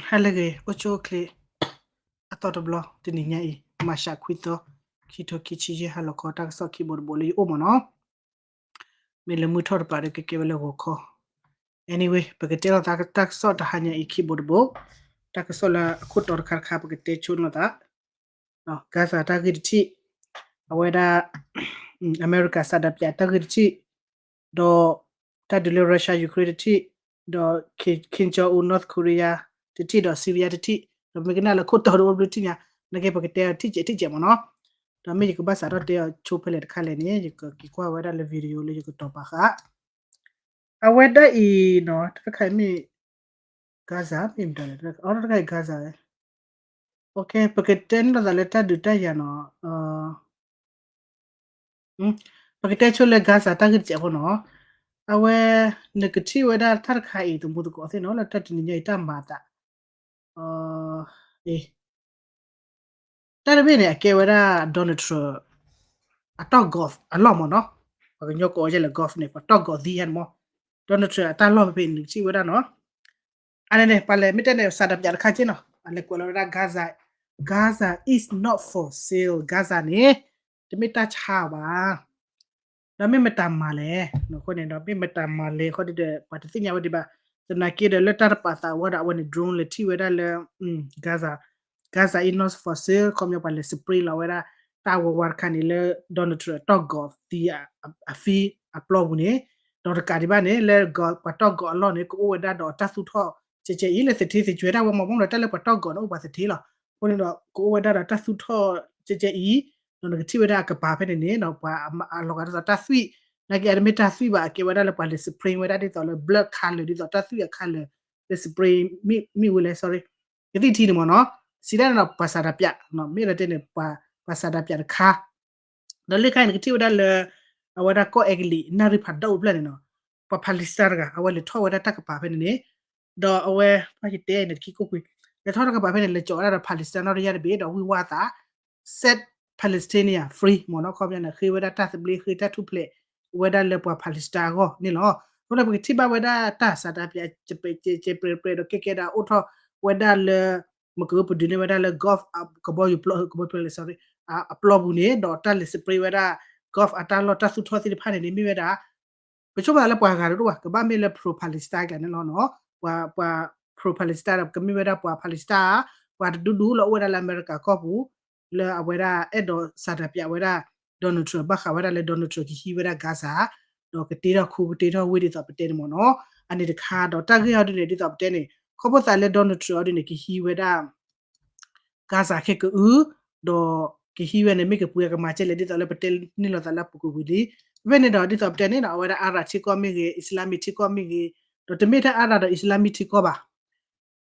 ဟါလၢအဂ့ၤ အိၣ်ဆူၣ်အိၣ်ချ့ အသီတဘျီ တနံၤညါအံၤ မၤရှးခွံသီ ခံထိခံဆံယဲၢ် ဟါလီၤခီ တၢ်ကစီၣ်ခံဘိတဘိလၢယအိၣ်မ့ၢ်နီၤ မ့ၢ်လၢမုၢ်ထီၣ်တပၤဒီး ကကဲဝဲလၢဂီၤခီ anyway ပကတဲလီၤသးတၢ်ကစီၣ်တဟါညါအံၤခံဘိတဘိ တၢ်ကစီၣ်လၢအခိၣ်တီတခါတခါ ပကတဲဆိနီၤသး Gaza တၢ်ဂ့ၢ်တထံၣ် အဝဲဒၣ် အမဲရကၤ ဆန္ဒပြ တၢ်ဂ့ၢ်တထံၣ် ဒီး တၢ်ဒုးလၢ Russia Ukraine တထံၣ် ဒီး Kim Jong Un North Korea တထံၣ် ဒီး Syria တထံၣ် ဒီးမ့ၢ်ကနၣ်လၢခိၣ်တီဒီးအိၣ်ဘျုးထံၣ်ညါ နာ်က့ပကတဲထံၣ်ကဲးထံၣ်ကဲးမ့ၢ်နီၤ ဒီးမ့ၢ်ယကဘၣ်စးထီၣ်တဲအီၤဆိဖဲလဲၣ်တခါလဲၣ်န့ၣ် ယကက့ၤကွၢ်ဝဲဒၣ်လၢ video လၢယကတီၤပာ်ဃာ် အဝဲဒၣ်အံၤနီၤ တၢ်တခါအံၤမ့ၢ် Gaza မ့ၢ်မတၤလဲၣ် အတၢ်တခါအံၤ Gaza ဝဲ ပကတဲန့ၣ်လိာ်သးလၢတၢ်ဒုးတၢ်ယၤနီၤ ပကတဲဆိလၢ Gaza တၢ်ဂ့ၢ်တစဲးဖိနီၤ အဝဲ နကထံၣ်ဝဲဒၣ်တၢ်တခါအံၤ သမူသကိးသ့ၣ်နီၤ လၢတၢ်တနံၤညါအံၤတၢ်မၤအသး တၢ်တဘ့ၣ်န့ၣ် အကဲဝဲဒၣ် Donald Trump အတီၢ် golf အလီၢ်မ့ၢ်နီၤ ပှၤကညီကိးဝဲဒၣ်လၢ golf န့ၣ် ပှၤတီၢ် golf သံယါန့ၣ်မ့ၢ် Donald Trump အတၢ်လီၢ်ဖဲဖဲန့ၣ် နကထံၣ်ဝဲဒၣ်နီၤ အန့ၣ်န့ၣ် ပှၤလဲၤမ့ၢ်တဲန့ၣ် ဆန္ဒပြ တခါက့နီၤ အလဲၤကွဲးလီၤဝဲဒၣ် Gaza Gaza is not for sale Gaza န့ၣ် တမ့ၢ်တၢ်ဆါဘၣ် ဒီးမ့ၢ်မတၤမၤလဲၣ် အဃိန့ၣ်ဒီး မ့ၢ်မတၤမၤလဲၣ် အဃိဒီး ပှၤတသ့ၣ်ညါဝဲဒံးဘၣ် သနာ်က့ဒီးလၢတၢ်တပာ်သးဝဲဒီး အဝဲန့ၣ် drone လဲၤထံၣ်ဝဲဒၣ်လၢ Gaza Gaza is not for sale ခီပညီပှၤလဲၤ spray လီၤဝဲဒၣ် တၢ်ဝဲဝါတခါန့ၣ်လၢ Donald Trump အတီၢ် golf သံအ field အပျီပူၤန့ၣ် ဒီးတကးဒံးဘၣ်န့ၣ် လၢပှၤတီၢ် golf အလီၢ်န့ၣ် ကအိၣ်ဝဲဒၣ်ဒီးတၢ်သူၣ်ထီၣ် ကဲကဲအံၤ လၢသထ့သကွဲတၢ်ဝဲမ့ၢ်မ့ၢ်ဒီး တၢ်လၢပှၤတီၢ် golf န့ၣ် အိၣ်ပှၤသထ့လီၤ အဃိန့ၣ်ဒီး ကအိၣ်ဝဲဒၣ်ဒီးတၢ်သူၣ်ထီၣ် ကဲကဲအံၤ ဒီးနကထံၣ်ဝဲဒၣ်အကပၤဖဲန့ၣ်န့ၣ် ပှၤအလီၤဂာ်ဒ်သိးတၢ်သွံၣ် နာ်က့အတမ့ၢ်တၢ်သွံၣ်ဘၣ် အကဲဝဲဒၣ်လၢပှၤလဲၤ spray ဝဲဒၣ်ဒ်သိးလၢ blood color ဒ်သိးတၢ်သွံၣ်အ color လၢ spray မ့ၢ်ဝဲလဲၣ် sorry ကသံၣ်ထံန့ၣ်မ့ၢ်နီၤ စံးဒၣ်န့ၣ်ဒီး ပှၤဆန္ဒပြ မ့ၢ်လၢတဲန့ၣ် ပှၤဆန္ဒပြ တခါ ဒီးလၢခါအံၤန့ၣ် ကထံၣ်ဝဲဒၣ်လၢ အဝဲဒၣ်ကီၢ်အဲကလံး နၣ်ရံၣ်ဖးဒိၣ်ဖျၢၣ်န့ၣ်နီၤ ပှၤ Palestine တဂၤ အဝဲလဲၤထီၣ်ဝဲဒၣ်တၢ်ကပၤဖဲန့ၣ်န့ၣ် ဒီးအဝဲ ပှၤယတဲန့ၣ်တခံကိၣ်ကွံာ် လဲၤထီၣ်တၢ်ကပၤဖဲန့ၣ် လဲၤကၠီၤဝဲဒၣ်ဒီး Palestine နီၣ်တယၢ်တဘ့ၣ် ဒီးဝံၢ်ဝါသး set Palestinian free မ့ၢ်နီၤ ခီပညီန့ၣ် ဃ့ဝဲဒၣ်တၢ်သဘျ့ ဃ့တၢ်ထူၣ်ဖျဲး ဝဲဒၣ်လၢပှၤ Palestine အဂီၢ်န့ၣ်လီၤ. အဃိန့ၣ် ပကထံၣ်ဘၣ်ဝဲဒၣ်တၢ်ဆန္ဒပြ ကဲကဲပြဲပြဲဒီး ကဲကဲဒၣ်အိၣ်ထီၣ်ဝဲဒၣ်လၢ မ့ၢ်ကပဒုးန့ၢ်ဝဲဒၣ်လၢ golf ကဘီယူၤပျီ ကဘီယူၤပျီ sorry အပျီပူၤန့ၣ် ဒီးတၢ်လဲၤ spray ဝဲဒၣ် golf အတၢ်လီၢ်တၢ်သူၣ်ထီၣ်သ့ၣ်တဖၣ်န့ၣ်န့ၣ် မ့ၢ်ဝဲဒၣ် ပဆိကမိၣ်သးလၢပှၤဂၤတဒိၣ်ဘၣ် ကဘၣ်မ့ၢ်လၢ pro Palestine ကျါန့ၣ်လီၤနီၤ ပှၤ pro Palestine ဒီး ကမ့ၢ်ဝဲဒၣ်ပှၤ Palestine ပှၤတဒူဒူလၢအိၣ်ဝဲဒၣ်လၢအမဲရကၤကီၢ်ပူၤ လၢအဝဲဒၣ်အဲၣ်ဒိးဆန္ဒပြဝဲဒၣ် Donald Trump ဘၣ်ဃးဝဲဒၣ်လၢ Donald Trump ကဟံးဝဲဒၣ် Gaza ဒီးကတ့ထီၣ်ခူကတ့ထီၣ်ဝ့ၢ်ဒ်သိးပတဲန့ၣ်မ့ၢ်နီၤ အန့ၣ်တခါဒီးတၢ်ဂ့ၢ်အီၤဒ်န့ၣ် ဒ်သိးပတဲန့ၣ် ခီဖျိသးလၢ Donald Trump အီၤဒ်န့ၣ် ကဟံးဝဲဒၣ် Gaza ခဲကအု ဒီးကဟံးဝဲန့ၣ် မ့ၢ်ကပှ့ၤအကမၤကဲလဲၣ် ဒ်သိးလၢပတဲန့ၢ်လိာ်သးလၢအပူၤကွံာ်ဝံၤလံ. ဖဲန့ၣ်ဒီး ဒ်သိးပတဲန့ၣ်ဒီး အဝဲဒၣ် Arab ထံကီၢ်မ့ၢ်ဂ့ၤ Islamic ထံကီၢ်မ့ၢ်ဂ့ၤ ဒီးတမ့ၢ်ထဲ Arab ဒီး Islamic ထံကီၢ်ဘၣ်.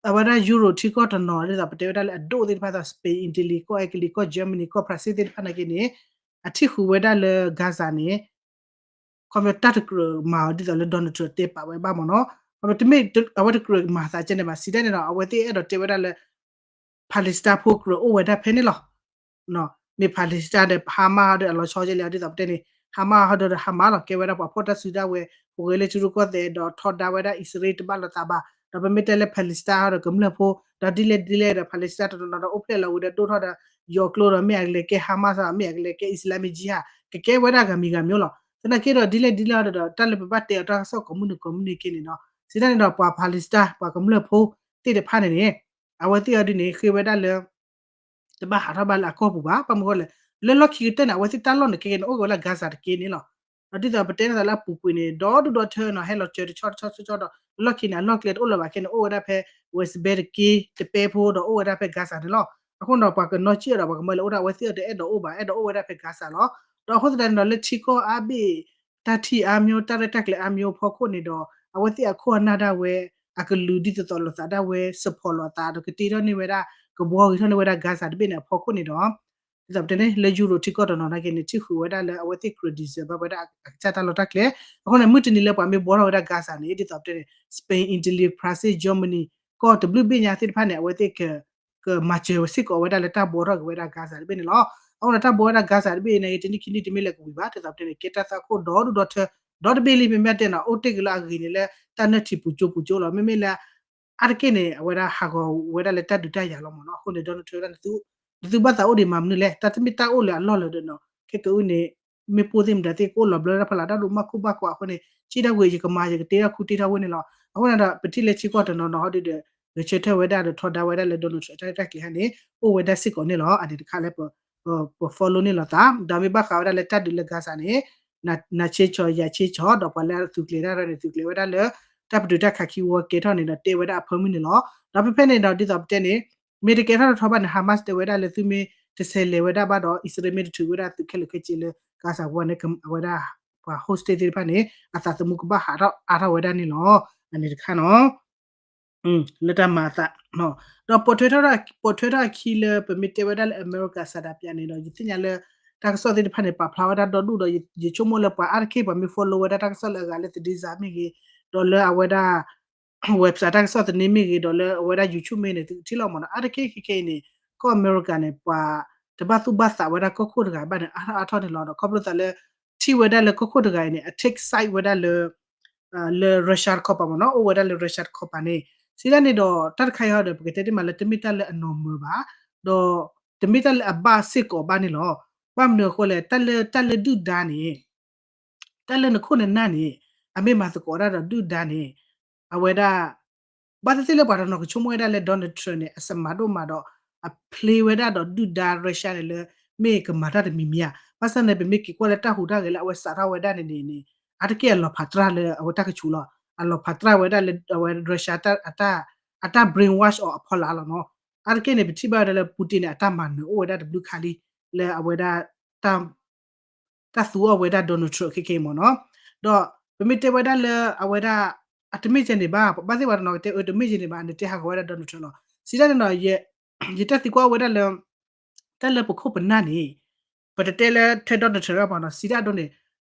အဝဲဒၣ် Europe ထံကီၢ်တနီၤ ဒ်သိးပတဲဝဲဒၣ်လၢအဒိၣ်သ့ၣ်တဖၣ်သိး Spain Italy ကီၢ် Italy ကီၢ် Germany ကီၢ် France သ့ၣ်တဖၣ်နာ်က့န့ၣ် အထံၣ်ဃုာ်ဝဲဒၣ်လၢ Gaza န့ၣ် ခီဖျိတၢ်တကြၢးမၤအီၤဒ်သိးလၢ Donald Trump တဲပာ်ဝဲဘၣ်မ့ၢ်နီၤ. ခီဖျိတမ့ၢ်အဝဲတကြၢးမၤသးကဲန့ၣ်ဘၣ် စံးဒ်န့ၣ်ဒီး အဝဲသ့ၣ်အဲၣ်ဒိးတဲဝဲဒၣ်လၢ Palestine ဖိကြၢးအိၣ်ဝဲဒၣ်ဖဲန့ၣ်လီၤ. မ့ၢ် Palestine ဒီး Hamas ဒီးအလီၤဆီကဲလဲၣ် ဒ်သိးပတဲန့ၣ် Hamas ဟီဒီး Hamas လီၤ ကဲဝဲဒၣ်ပှၤဖီၣ်တၢ်စုဒၣ်ဝဲ ဟူးဂဲၤလၢထံရူၢ်ကီၢ်သဲး ဒီးထီဒါဝဲဒၣ်အံၣ်စရ့လးတဘၣ်လိာ်သးဘၣ် ဒီးပမ့ၢ်တဲလၢ Palestine ဟီဒီးကမျၢၢ်ဖိ ဒီးဒ်လဲၣ်ဒ်လဲၣ်ဒီး Palestine တနီၤနီၤဒီးအိၣ်ဖျဲၣ်လီၤဝံၤဒီးဒိၣ်ထီၣ်ဒီး ယီၤကျိဒီး မ့ၢ်အကလဲၤကဲ Hamas မ့ၢ်အကလဲၤကဲ Islamic Jihad ကကဲဝဲဒၣ်ဂၤမံၤဂၤမံၤလီၤ. သနာ်က့ဒီးဒ်လဲၣ်ဒ်လဲၣ်ဟီဒီး တၢ်လၢပဘၣ်တဲအီၤတၢ်ကစီၣ်ကိးမုၢ်နံၤကိးမုၢ်နံၤက့န့ၣ်နီၤ စံးဒ်န့ၣ်ဒီးပှၤ Palestine ပှၤကမျၢၢ်ဖိသ့ၣ်တဖၣ်န့ၣ်န့ၣ် အဝဲသ့ၣ်အီၤဒ်န့ၣ် ဃ့ဝဲဒၣ်လၢ တဘၣ်ဟးထီၣ်ဘၣ်လၢအကီၢ်ပူၤဘၣ် ဘၣ်မနုၤဃိလဲၣ် လၢလီၢ်ခံကတၢၢ်န့ၣ် အဝဲသ့ၣ်တၢ်လီၢ်န့ၣ်ကဲကဲန့ၣ် အိၣ်က့ၤဝဲလၢ Gaza တက့န့ၣ်လီၤ. ဒီးဒ်သိးပတဲန့ၢ်သးလၢအပူၤကွံာ်န့ၣ် ဒီဒူၣ်ဒီထၢနီၤ ဟဲလီၤစၢၤတဆီတဆီတဆီဒီး လီၢ်ခံန့ၣ် အလီၢ်ကျဲတအိၣ်လၢၤဘၣ်ခဲန့ၣ် အိၣ်ဝဲဒၣ်ဖဲ West Bank တက့ တပဲဖိဒီးအိၣ်ဝဲဒၣ်ဖဲ Gaza န့ၣ်လီၤ. အဃိဒီးပှၤကနီၢ်ကံၣ်အီၤဒီးပှၤကမၢလၢအိၣ်ဒၣ် အဝဲသ့ၣ်အီၤတအဲၣ်ဒိးအိၣ်ဘၣ် အဲၣ်ဒိးအိၣ်ဝဲဒၣ်ဖဲ Gaza လီၤ. ဒီးအဃိသတးန့ၣ်ဒီး လၢထံကီၢ်အါဘ့ၣ် တၢ်ထံၣ်အါမျိ တၢ်ရဲၣ်တၢ်ကျဲၤအါမျိဖီခိၣ်န့ၣ်ဒီး အဝဲသ့ၣ်အခိၣ်အနၢ်ဒၣ်ဝဲ အကလုာ်ဒ်သိးသိးလိာ်သးဒၣ်ဝဲ support လိာ်သးဒီးကတ့ထီၣ်န့ၢ်ဝဲဒၣ် ကဘှီဂ့ၤထီၣ်န့ၢ်ဝဲဒၣ် Gaza တဘ့ၣ်န့ၣ်အဖီခိၣ်န့ၣ်ဒီး ဒ်သိးပတဲန့ၣ် လၢ Europe ထံကီၢ်တနီၤနာ်က့န့ၣ် ထံၣ်ဃုာ်ဝဲဒၣ်လၢအဝဲသ့ၣ်ကြၢး deserve ဘၣ်ဝဲဒၣ်အကစၢ်တၢ်လီၢ်တၢ်ကျဲ. အဃိန့ၣ် မုၢ်တနံၤလၢပှၤမ့ၢ်ဘှီထီၣ်ဝဲဒၣ် Gaza န့ၣ် ဒ်သိးပတဲန့ၣ် Spain Italy France Germany ကီၢ်တဘျုးဘ့ၣ်ညါသ့ၣ်တဖၣ်န့ၣ် အဝဲသ့ၣ် ကမၤစၢၤစ့ၢ်ကီးဝဲဒၣ်လၢတၢ်ဘှီထီၣ်က့ၤဝဲဒၣ် Gaza တဘ့ၣ်န့ၣ်လီၤ. အဃိန့ၣ်တၢ်ဘှီဝဲဒၣ် Gaza တဘ့ၣ်န့ၣ် တနံၣ်ခံနံၣ်တမ့ၢ်လၢကဝံၤဘၣ် ဒ်သိးပတဲန့ၣ် ကဲတၢ်သွၣ်ခိၣ်ဒီဒူၣ်ဒီထၢ ဒီတဘ့ၣ်လံ မ့မ့ၢ်တဲန့ၣ် အိၣ်တ့ၢ်က့ၤလၢအဂ့ၤန့ၣ်လၢ တၢ်နၢၣ်ထံးပူၤကၠိပူၤကၠိလီၤ. မ့မ့ၢ်လၢ အါတက့ၢ်န့ၣ် အဝဲဒၣ်ဟးဂီၤဝဲဒၣ်လၢတၢ်ဒုးတၢ်ယၤလီၤမ့ၢ်နီၤ. အဃိန့ၣ် Donald Trump ဝဲဒၣ် နသုဘၣ်သးအိၣ်ဒံးမၤမနုၤလဲၣ်, တၢ်တမ့ၢ်တၢ်အိၣ်လၢအလီၢ်လၢၤဒီးနီၤ, ခဲကအုၣ်န့ၣ် မ့ၢ်ပိၢ်သ့ၣ်မတၤသ့ၣ် ကအိၣ်လီၤဘျၢတၢ်ဖီလာ် တၢ်ဒိၣ်ဘၣ်ခိၣ်ဘၣ်ကွၢ်အဃိန့ၣ် ကံၣ်ထီၣ်ဝံၤ ယကမၤ ယကတ့ထီၣ်ခူတ့ထီၣ်ဝ့ၢ်န့ၣ်လီၤ. အဃိန့ၣ်ဒီး ပထံၣ်လၢထံကီၢ်တနီၤနီၤဟီဒုဒီး ဂဲၤဆၢထၢၣ်ဝဲဒၣ်ဒီးထီဒါဝဲဒၣ်လၢ Donald Trump တၢ်ရဲၣ်တၢ်ကျဲၤဟါန့ၣ် အိၣ်ဝဲဒၣ်စ့ၢ်ကီးန့ၣ်လီၤ. အန့ၣ်တခါလၢ ပ follow န့ၢ်လိာ်သး ဒီးမ့ၢ်ဘၣ်ဃးဝဲဒၣ်လၢတၢ်ဒုးလၢ Gaza န့ၣ် နၤဆ့ဆီ ယၤဆ့ဆီ ဒီးပှၤလၢအသုးကျဲၤတၢ်ရၢန့ၣ် သုးကျဲၤဝဲဒၣ်လၢ တၢ်ပတုာ်တၢ်ခးခံဝီကဲထီၣ်န့ၣ်ဒီး တဲဝဲဒၣ်အဖၢမုၢ်န့ၣ်လီၤ. ဒီးဖဲဖဲန့ၣ်ဒီး ဒ်သိးပတဲန့ၣ် မ့ၢ်တကဲထီၣ်တထီဘၣ်န့ၣ် Hamas တဲဝဲဒၣ်လၢ သုမ့ၢ်တဆဲးလဲၤဝဲဒၣ်ဘၣ်ဒီး အံၣ်စရ့လးမ့ၢ်တထုးဝဲဒၣ်သုးခဲလၢာ်ခဲဆ့လၢ Gaza ဝဲန့ၣ် အဝဲဒၣ် ပှၤ hostage သ့ၣ်တဖၣ်န့ၣ် အသးသမူကဘၣ်ဟးထီၣ်အါထီၣ်ဝဲဒၣ်န့ၣ်လီၤ. အန့ၣ်တခါနီၤ လၢတၢ်မၤအသး ဒီးပိာ်ထွဲထီၣ် ပိာ်ထွဲထီၣ်အခံလၢ ပမ့ၢ်တဲဝဲဒၣ်လၢ အမဲရကၤ ဆန္ဒပြ န့ၣ်ဒီး ယသ့ၣ်ညါလၢ တၢ်ကစီၣ်သ့ၣ်တဖၣ်န့ၣ် ပာ်ဖျါဝဲဒၣ်ဒီဒူၣ်ဒီး ယဆိကမိၣ်လၢပှၤအါတက့ၢ် ပှၤမ့ၢ် follow ဝဲဒၣ်တၢ်ကစီၣ်လၢအဂၤလၢ Theresa မ့ၢ်ဂ့ၤ, ဒီးလၢအဝဲဒၣ် website တၢ်ကစီၣ်သန့မ့ၢ်ဂ့ၤ ဒီးလၢအဝဲဒၣ် YouTube မ့ၢ်ဂ့ၤန့ၣ် သုကထံၣ်လီၤမ့ၢ်နီၤ. အါတက့ၢ်ခဲခဲအံၤန့ၣ် ကီၢ်အမဲရကၤန့ၣ် ပှၤတဘၣ်သူၣ်ဘၣ်သးဝဲဒၣ်ကီၢ်ခိၣ်တဂၤဘၣ်န့ၣ် အါထီၣ်အါထီၣ်န့ၣ်လီၤ. ဒီးခီဖျိသးလၢ ထံၣ်ဝဲဒၣ်လၢကီၢ်ခိၣ်တဂၤအံၤန့ၣ် အ take side ဝဲဒၣ်လၢ လၢ Russia တခီပၤမ့ၢ်နီၤ, အိၣ်ဝဲဒၣ်လၢ Russia တခီပၤန့ၣ် စံးဒ်န့ၣ်ဒီး တၢ်တခါအံၤဒီး ပကတဲတ့ၢ်မးလၢ တမ့ၢ်တၢ်လၢအနီၢ်မၢၤဘၣ်, ဒီးတမ့ၢ်တၢ်လၢအဘၣ်စ့ၢ်ကီးဘၣ်န့ၣ်လီၤ. ဘၣ်မနုၤအဃိလဲၣ် တၢ်လၢ တၢ်လၢဒုၣ်ဒါန့ၣ် တၢ်လၢနခိၣ်နနၢ်န့ၣ် အမ့ၢ်မၤသကိးတၢ်ဒီးဒုၣ်ဒါန့ၣ် အဝဲဒၣ် ဘၣ်သ့ၣ်သ့ၣ်လၢပှၤတနီၤကဆိကမိၣ်ဝဲဒၣ်လၢ Donald Trump န့ၣ် အစမးဒိၣ်မးဒီး အ play ဝဲဒၣ်ဒီးဒုၣ်ဒါ Russia န့ၣ်လၢ မ့ၢ်ကမၤတၢ်တမံၤမံၤဧါ. ဘၣ်ဆၣ်န့ၣ် ပမ့ၢ်က့ၤကွၢ်လၢတၢ်ဟူးတၢ်ဂဲၤလၢအဝဲစးထီၣ်ဝဲဒၣ်န့ၣ်န့ၣ် အါတက့ၢ်အလီၤဖးတြၢ်လၢအဝဲတၢ်ကဆူးလီၤ. အလီၤဖးတြၢ်ဝဲဒၣ်လၢအဝဲ Russia အတၢ် အတၢ် brainwash အီၤအဖီလာ်လီၤနီၤ. အါတက့ၢ်န့ၣ် ပထံၣ်ဘၣ်ဝဲဒၣ်လၢ Putin န့ၣ် အတၢ်မၤနၢၤအိၣ်ဝဲဒၣ်တဘျုးခါလံ လၢအဝဲဒၣ် တၢ်သူအီၤဝဲဒၣ် Donald Trump ခဲခဲအံၤမ့ၢ်နီၤ. ဒီးပမ့ၢ်တဲဝဲဒၣ်လၢအဝဲဒၣ် အတမ့ၢ်ကဲန့ၣ်ဘၣ်, ဘၣ်သ့ၣ်ပှၤတနီၤကတဲအၢ တမ့ၢ်ကဲန့ၣ်ဘၣ် နတဲဟးဂီၤဝဲဒၣ် Donald Trump လီၤ. စံးဒ်န့ၣ်ဒီး ယတၢ်သံကွၢ်ဝဲဒၣ်လၢ တၢ်လၢပခိၣ်ပနၢ်န့ၣ် ပတတဲလၢထဲ Donald Trump ဘၣ်မ့ၢ်နီၤ, စံးဒ်အဒိန့ၣ်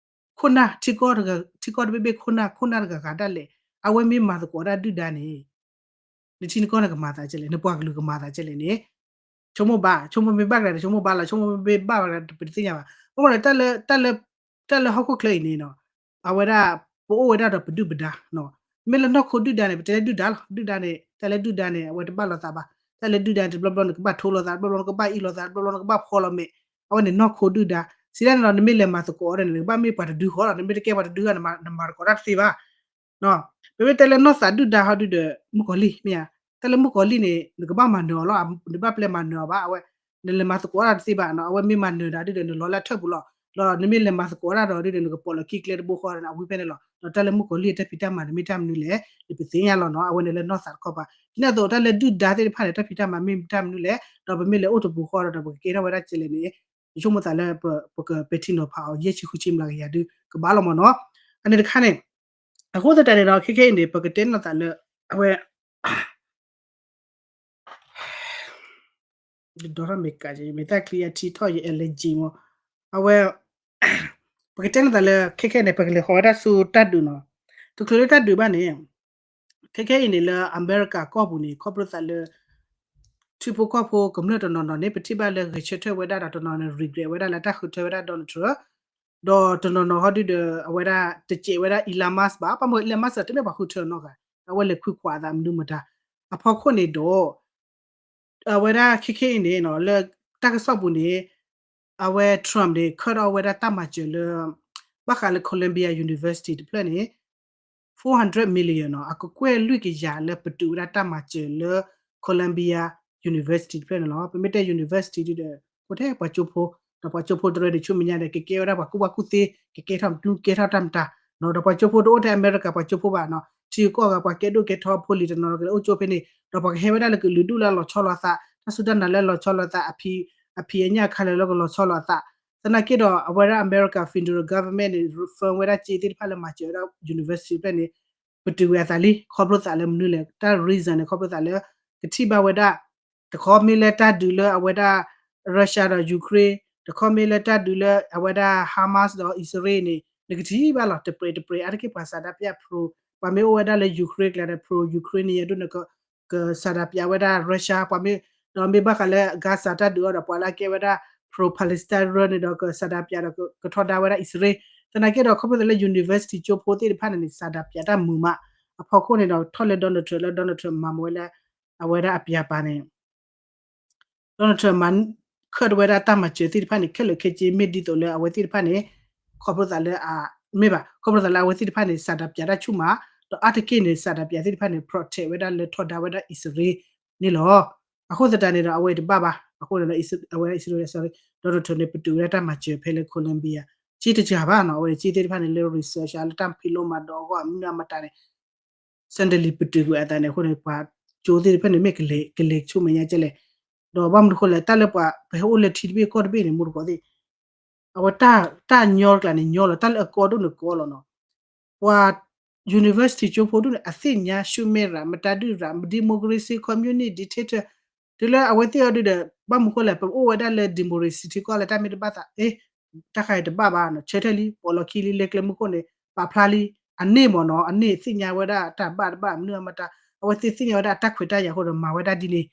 ခိၣ်နၢ် ထံကီၢ်တဘ့ၣ်ဘ့ၣ်ခိၣ်နၢ် ခိၣ်နၢ်တဂၤဂၤဒၣ်လဲာ် အဝဲမ့ၢ်မၤသကိးဒၣ်ဒုၣ်ဒါန့ၣ် နထံနကီၢ်န့ၣ်ကမၤသးကဲလဲၣ်, နပှၤကလုာ်ကမၤသးကဲလဲၣ်န့ၣ် ဆိကမိၣ်ဘၣ်, ဆိကမိၣ်မ့ၢ်ဘၣ်ကလဲၣ် ဆိကမိၣ်မ့ၢ်ဘၣ်ဘၣ်ကလဲၣ် ပတသ့ၣ်ညါဘၣ်. ဘၣ်မနုၤလဲၣ် တၢ်လၢဟီၣ်ခိၣ်ချၢအံၤန့ၣ်နီၤ အဝဲဒၣ် ပအိၣ်ဝဲဒၣ်ဒီးပဒုၣ်ပဒါ, မ့ၢ်လၢနီၢ်ခိဒုၣ်ဒါန့ၣ် ပတဲလၢဒုၣ်ဒါလီၤ. ဒုၣ်ဒါန့ၣ် တၢ်လၢဒုၣ်ဒါန့ၣ် အဝဲတဘၣ်လိာ်သးဘၣ်. တၢ်လၢဒုၣ်ဒါန့ၣ် တဘျီဘျီနကဘၣ်ထိလိာ်သး, တဘျီဘျီနကဘၣ်အ့ၣ်လိာ်သး, တဘျီဘျီနကဘၣ်ဖီလိာ်မဲာ်, အဝဲန့ၣ်နီၢ်ခိဒုၣ်ဒါ. စံးဒ်န့ၣ်ဒီး နမ့ၢ်လဲၤမၤသကိးအီၤဒီးန့ၣ် နကဘၣ်မ့ၢ်ပှၤတဒုဃီလီၤ, နမ့ၢ်တကဲပှၤတဒုဃီ နမၤသကိးတၢ်တသ့ဘၣ်. ပမ့ၢ်တဲလၢနီၢ်သးဒုၣ်ဒါဟီဒုဒီး မုၣ်ကီၤလံၢ် မ့ၢ်ဧါ, တၢ်လၢမုၣ်ကီၤလံၢ်န့ၣ် နကဘၣ်မၤနၢၤအီၤလီၤ, နဘၣ်ပျဲမၤနၢၤအီၤဘၣ်, အဝဲ နလဲၤမၤသကိးတၢ်တသ့ဘၣ်နီၤ, အဝဲမ့ၢ်မၤနၢၤဒၣ်ဒုဒီး နလီၤလၢထၢၣ်ပူၤလီၤ. ဒီးနမ့ၢ်လဲၤမၤသကိးတၢ်ဒီးဒုဒီး နကပိာ်လီၤခံကျဲတဘိဃီဒီး အဝံဖဲန့ၣ်လီၤ. ဒီးတၢ်လၢမုၣ်ကီၤလံၢ်အတၢ်ဖံးတၢ်မၤန့ၣ် မ့ၢ်တၢ်မနုၤလဲၣ် နပသ့ၣ်ညါလီၤနီၤ, အဝဲန့ၣ်လၢနီၢ်သးတခီပၤ. ဒ်န့ၣ်အသိး တၢ်လၢဒုၣ်ဒါသ့ၣ်တဖၣ်န့ၣ် တၢ်ဖံးတၢ်မၤမ့ၢ်တၢ်မနုၤလဲၣ်, ဒီးပမ့ၢ်လဲၤအိၣ်တပူၤဃီဒီး ပကကဲထီၣ်ဝဲဒၣ်ကဲလဲၣ်န့ၣ် ယဆိကမိၣ်သးလၢ ပကပဲာ်ထံနီၤဖးအီၤ ယဲၢ်ဆံဃုဆံမျးကယၤဒု ကဘၣ်လီၤမ့ၢ်နီၤ. အန့ၣ်တခါန့ၣ် အဃိသတးန့ၣ်ဒီး ခဲခဲအံၤန့ၣ် ပကတဲနီၢ်သးလၢ အဝဲ ဒီထီၣ်မ့ၢ်ကး မ့ၢ်တၢ်ချံအထံထီၣ်ယ allergy မ့ၢ် အဝဲ ပကတဲနီၢ်သးလၢ ခဲခဲန့ၣ် ပကလဲၤဃီၤဝဲဒၣ်ဆူတၢ်ဒုးနီၤ, တချုးလၢတၢ်ဒုးဘၣ်န့ၣ် ခဲခဲအံၤန့ၣ် လၢအမဲရကၤကီၢ်ပူၤန့ၣ် ခီဖျိသးလၢ ထံဖိကီၢ်ဖိကမျၢၢ်တနီၤနီၤန့ၣ် ပထံၣ်ဘၣ်လၢဂဲၤဆၢထၢၣ်ဝဲဒၣ်ဒီး တနီၤန့ၣ် regret ဝဲဒၣ်လၢတၢ်ဃုထၢဝဲဒၣ် Donald Trump ဒီးတနီၤနီၤဟီဒုဒီး အဝဲဒၣ်တစဲးဝဲဒၣ် Elon Musk ဘၣ်, ဘၣ်မနုၤ Elon Musk တမ့ၢ်ပှၤဃုထၢနီတဂၤ, အဝဲလဲၤခွံခွးအသးမနုၤမတၤ အဖီခိၣ်န့ၣ်ဒီး အဝဲဒၣ်ခဲခဲအံၤန့ၣ် လၢတၢ်ကစီၣ်ပူၤန့ၣ် အဝဲ Trump န့ၣ် cut off ဝဲဒၣ်တၢ်မၤစၢၤလၢ ဘၣ်ဃးလၢ Columbia University တဖျၢၣ်န့ၣ် four hundred million နီၤ, အကကွဲၢ်လွံၢ်ကယၤလၢပတုာ်ဝဲဒၣ်တၢ်မၤစၢၤလၢ Columbia University တဖျၢၣ်န့ၣ်လီၤ. ပမ့ၢ်တဲ university ဒုဒီး ကိးထဲပှၤကၠိဖိ, ဒီးပှၤကၠိဖိတရၢန့ၣ် ဆူမဲာ်ညါဒီး ကကဲဝဲဒၣ်ပှၤကူၣ်ဘၣ်ကူၣ်သ့, ကကဲထီၣ်မနုၤ ကဲထီၣ်တၢ်မတၤ, ဒီးပှၤကၠိဖိတအိၣ်ထဲအမဲရကၤပှၤကၠိဖိဘၣ်နီၤ, ထံဂုၤကီၢ်ဂၤပှၤကဲဒိၣ်ကဲထီဖိလံၤတနီၤကလဲၤအိၣ်ကၠိဖဲန့ၣ်, ဒီးပှၤကဟဲဝဲဒၣ်လၢကလုာ်ဒူၣ်လၢအလီၤဆီလိာ်သး, တၢ်စူၢ်တၢ်နာ်လၢအလီၤဆီလိာ်သး, အဖံးအညၣ်ခါလၢာ်လၢကလီၤဆီလိာ်အသး, သနာ်က့ဒီး အဝဲဒၣ်အမဲရကၤ federal government န့ၣ် fund ဝဲဒၣ်စ့သ့ၣ်တဖၣ်လၢမၤစၢၤဝဲဒၣ် university ဖျၢၣ်န့ၣ် ပတုာ်ဝဲအသးလံ, ခီဖျိသးလၢမနုၤလဲၣ်, တၢ် reason န့ၣ် ခီဖျိသးလၢ ကထံၣ်ဘၣ်ဝဲဒၣ် တခီမ့ၢ်လၢတၢ်ဒုးလၢအဝဲဒၣ် Russia ဒီး Ukraine, တခီမ့ၢ်လၢတၢ်ဒုးလၢအဝဲဒၣ် Hamas ဒီးအံၣ်စရ့လးန့ၣ် နကထံၣ်ဘၣ်လီၤ တပြဲးတပြဲး အါတက့ၢ်ပှၤဆန္ဒပြ pro ပှၤမ့ၢ်အိၣ်ဝဲဒၣ်လၢ Ukraine ကျါဒီး pro Ukraine န့ၣ် ယဒိၣ်န့ၣ် ကဆန္ဒပြဝဲဒၣ် Russia ပှၤမ့ၢ်, ဒီးမ့ၢ်ဘၣ်ဃးလၢ Gaza တၢ်ဒုးအီၤဒီး ပှၤလၢအကဲဝဲဒၣ် pro Palestine န့ၣ်ဒီး ကဆန္ဒပြဒီး ကထီဒါဝဲဒၣ်အံၣ်စရ့လး, သနာ်က့ဒီး ခီဖျိသးလၢ university ကၠိဖိသ့ၣ်တဖၣ်န့ၣ်န့ၣ် ဆန္ဒပြတၢ်မုာ်မး, အဖီခိၣ်န့ၣ်ဒီး ထီၣ်လၢ Donald Trump လၢ Donald Trump မၤမၤဝဲလၢ အဝဲဒၣ်အပျးပၤန့ၣ် Donald Trump မၤ ခၢၣ်တဝဲဒၣ်တၢ်မၤစၢၤသ့ၣ်တဖၣ်န့ၣ် ခဲလၢာ်ခဲဆ့မ့ၢ်ဒ်သိးလၢအဝဲသ့ၣ်တဖၣ်န့ၣ် ခီဖျိသးလၢအ မ့ၢ်ဘၣ် ခီဖျိသးလၢအဝဲသ့ၣ်တဖၣ်န့ၣ် စးဒးပၠးတၢ်ဆူၣ်မး ဒီးအါတက့ၢ်န့ၣ် စးဒးပၠးသ့ၣ်တဖၣ်န့ၣ် protect ဝဲဒၣ်လၢထီဒါဝဲဒၣ်အံၣ်စရ့လးန့ၣ်လီၤ. အဃိသတးန့ၣ်ဒီး အဝဲတဘၣ်ဘၣ် အဃိန့ၣ်ဒီး အဝဲဒၣ်အံၣ်စရ့လး sorry Donald Trump န့ၣ် ပတုာ်ဝဲဒၣ်တၢ်မၤစၢၤဖဲလၢ Colombia က့တစှၤဘၣ်နီၤ အဝဲန့ၣ်က့သ့ၣ်တဖၣ်န့ၣ် လၢ research လၢတၢ်ဖံးလိမၤဒိးအဂီၢ် အမနုၤအမတၤန့ၣ် suddenly ပတုာ်ကွံာ်အသးန့ၣ် အဃိန့ၣ် ပှၤကၠိသ့ၣ်တဖၣ်န့ၣ် မ့ၢ်ကလဲၤ ကလဲၤဆူမဲာ်ညါကဲလဲၣ်. ဒီးဘၣ်မနုၤဃိလဲၣ် တၢ်လၢပှၤ ပဟဲအိၣ်လၢထံတဘ့ၣ်ကီၢ်တဘ့ၣ်န့ၣ် မူတကိးသ့ၣ် အဝဲတၢ်ညီတကျါန့ၣ်ညီလီၤ တၢ်လၢအကီဒိၣ်န့ၣ်ကီလီၤနီၤ. ပှၤ university ကၠိဖိဒိၣ်န့ၣ် အသ့ၣ်ညါ ဆူမဲာ်ရၤ မတၤဒုၣ်ရၤ democracy community dictator တုၤလၢအဝဲသ့ၣ်အီၤဒုဒီး ဘၣ်မနုၤဃိလဲၣ် ပအိၣ်ဝဲဒၣ်လၢ democracy ထံကီၢ်လၢတၢ်မ့ၢ်တဘၣ်သး အ့ တၢ်ခါအံၤတဘၣ်ဘၣ်နီၤ ဆၢထၢၣ်လံ ပိာ်လီၤခံလံ လၢကျဲမုၢ်ခိၣ်န့ၣ် ပာ်ဖျါလံ အန့ၣ်မ့ၢ်နီၤ အန့ၣ်သ့ၣ်ညါဝဲဒၣ်တၢ်ဘၣ်တဘၣ် မနုၤအမတၤ အဝဲသ့ၣ်သ့ၣ်ညါဝဲဒၣ်အတၢ်ခွဲးတၢ်ယာ်အဃိဒီး မၤဝဲဒၣ်ဒ်န့ၣ်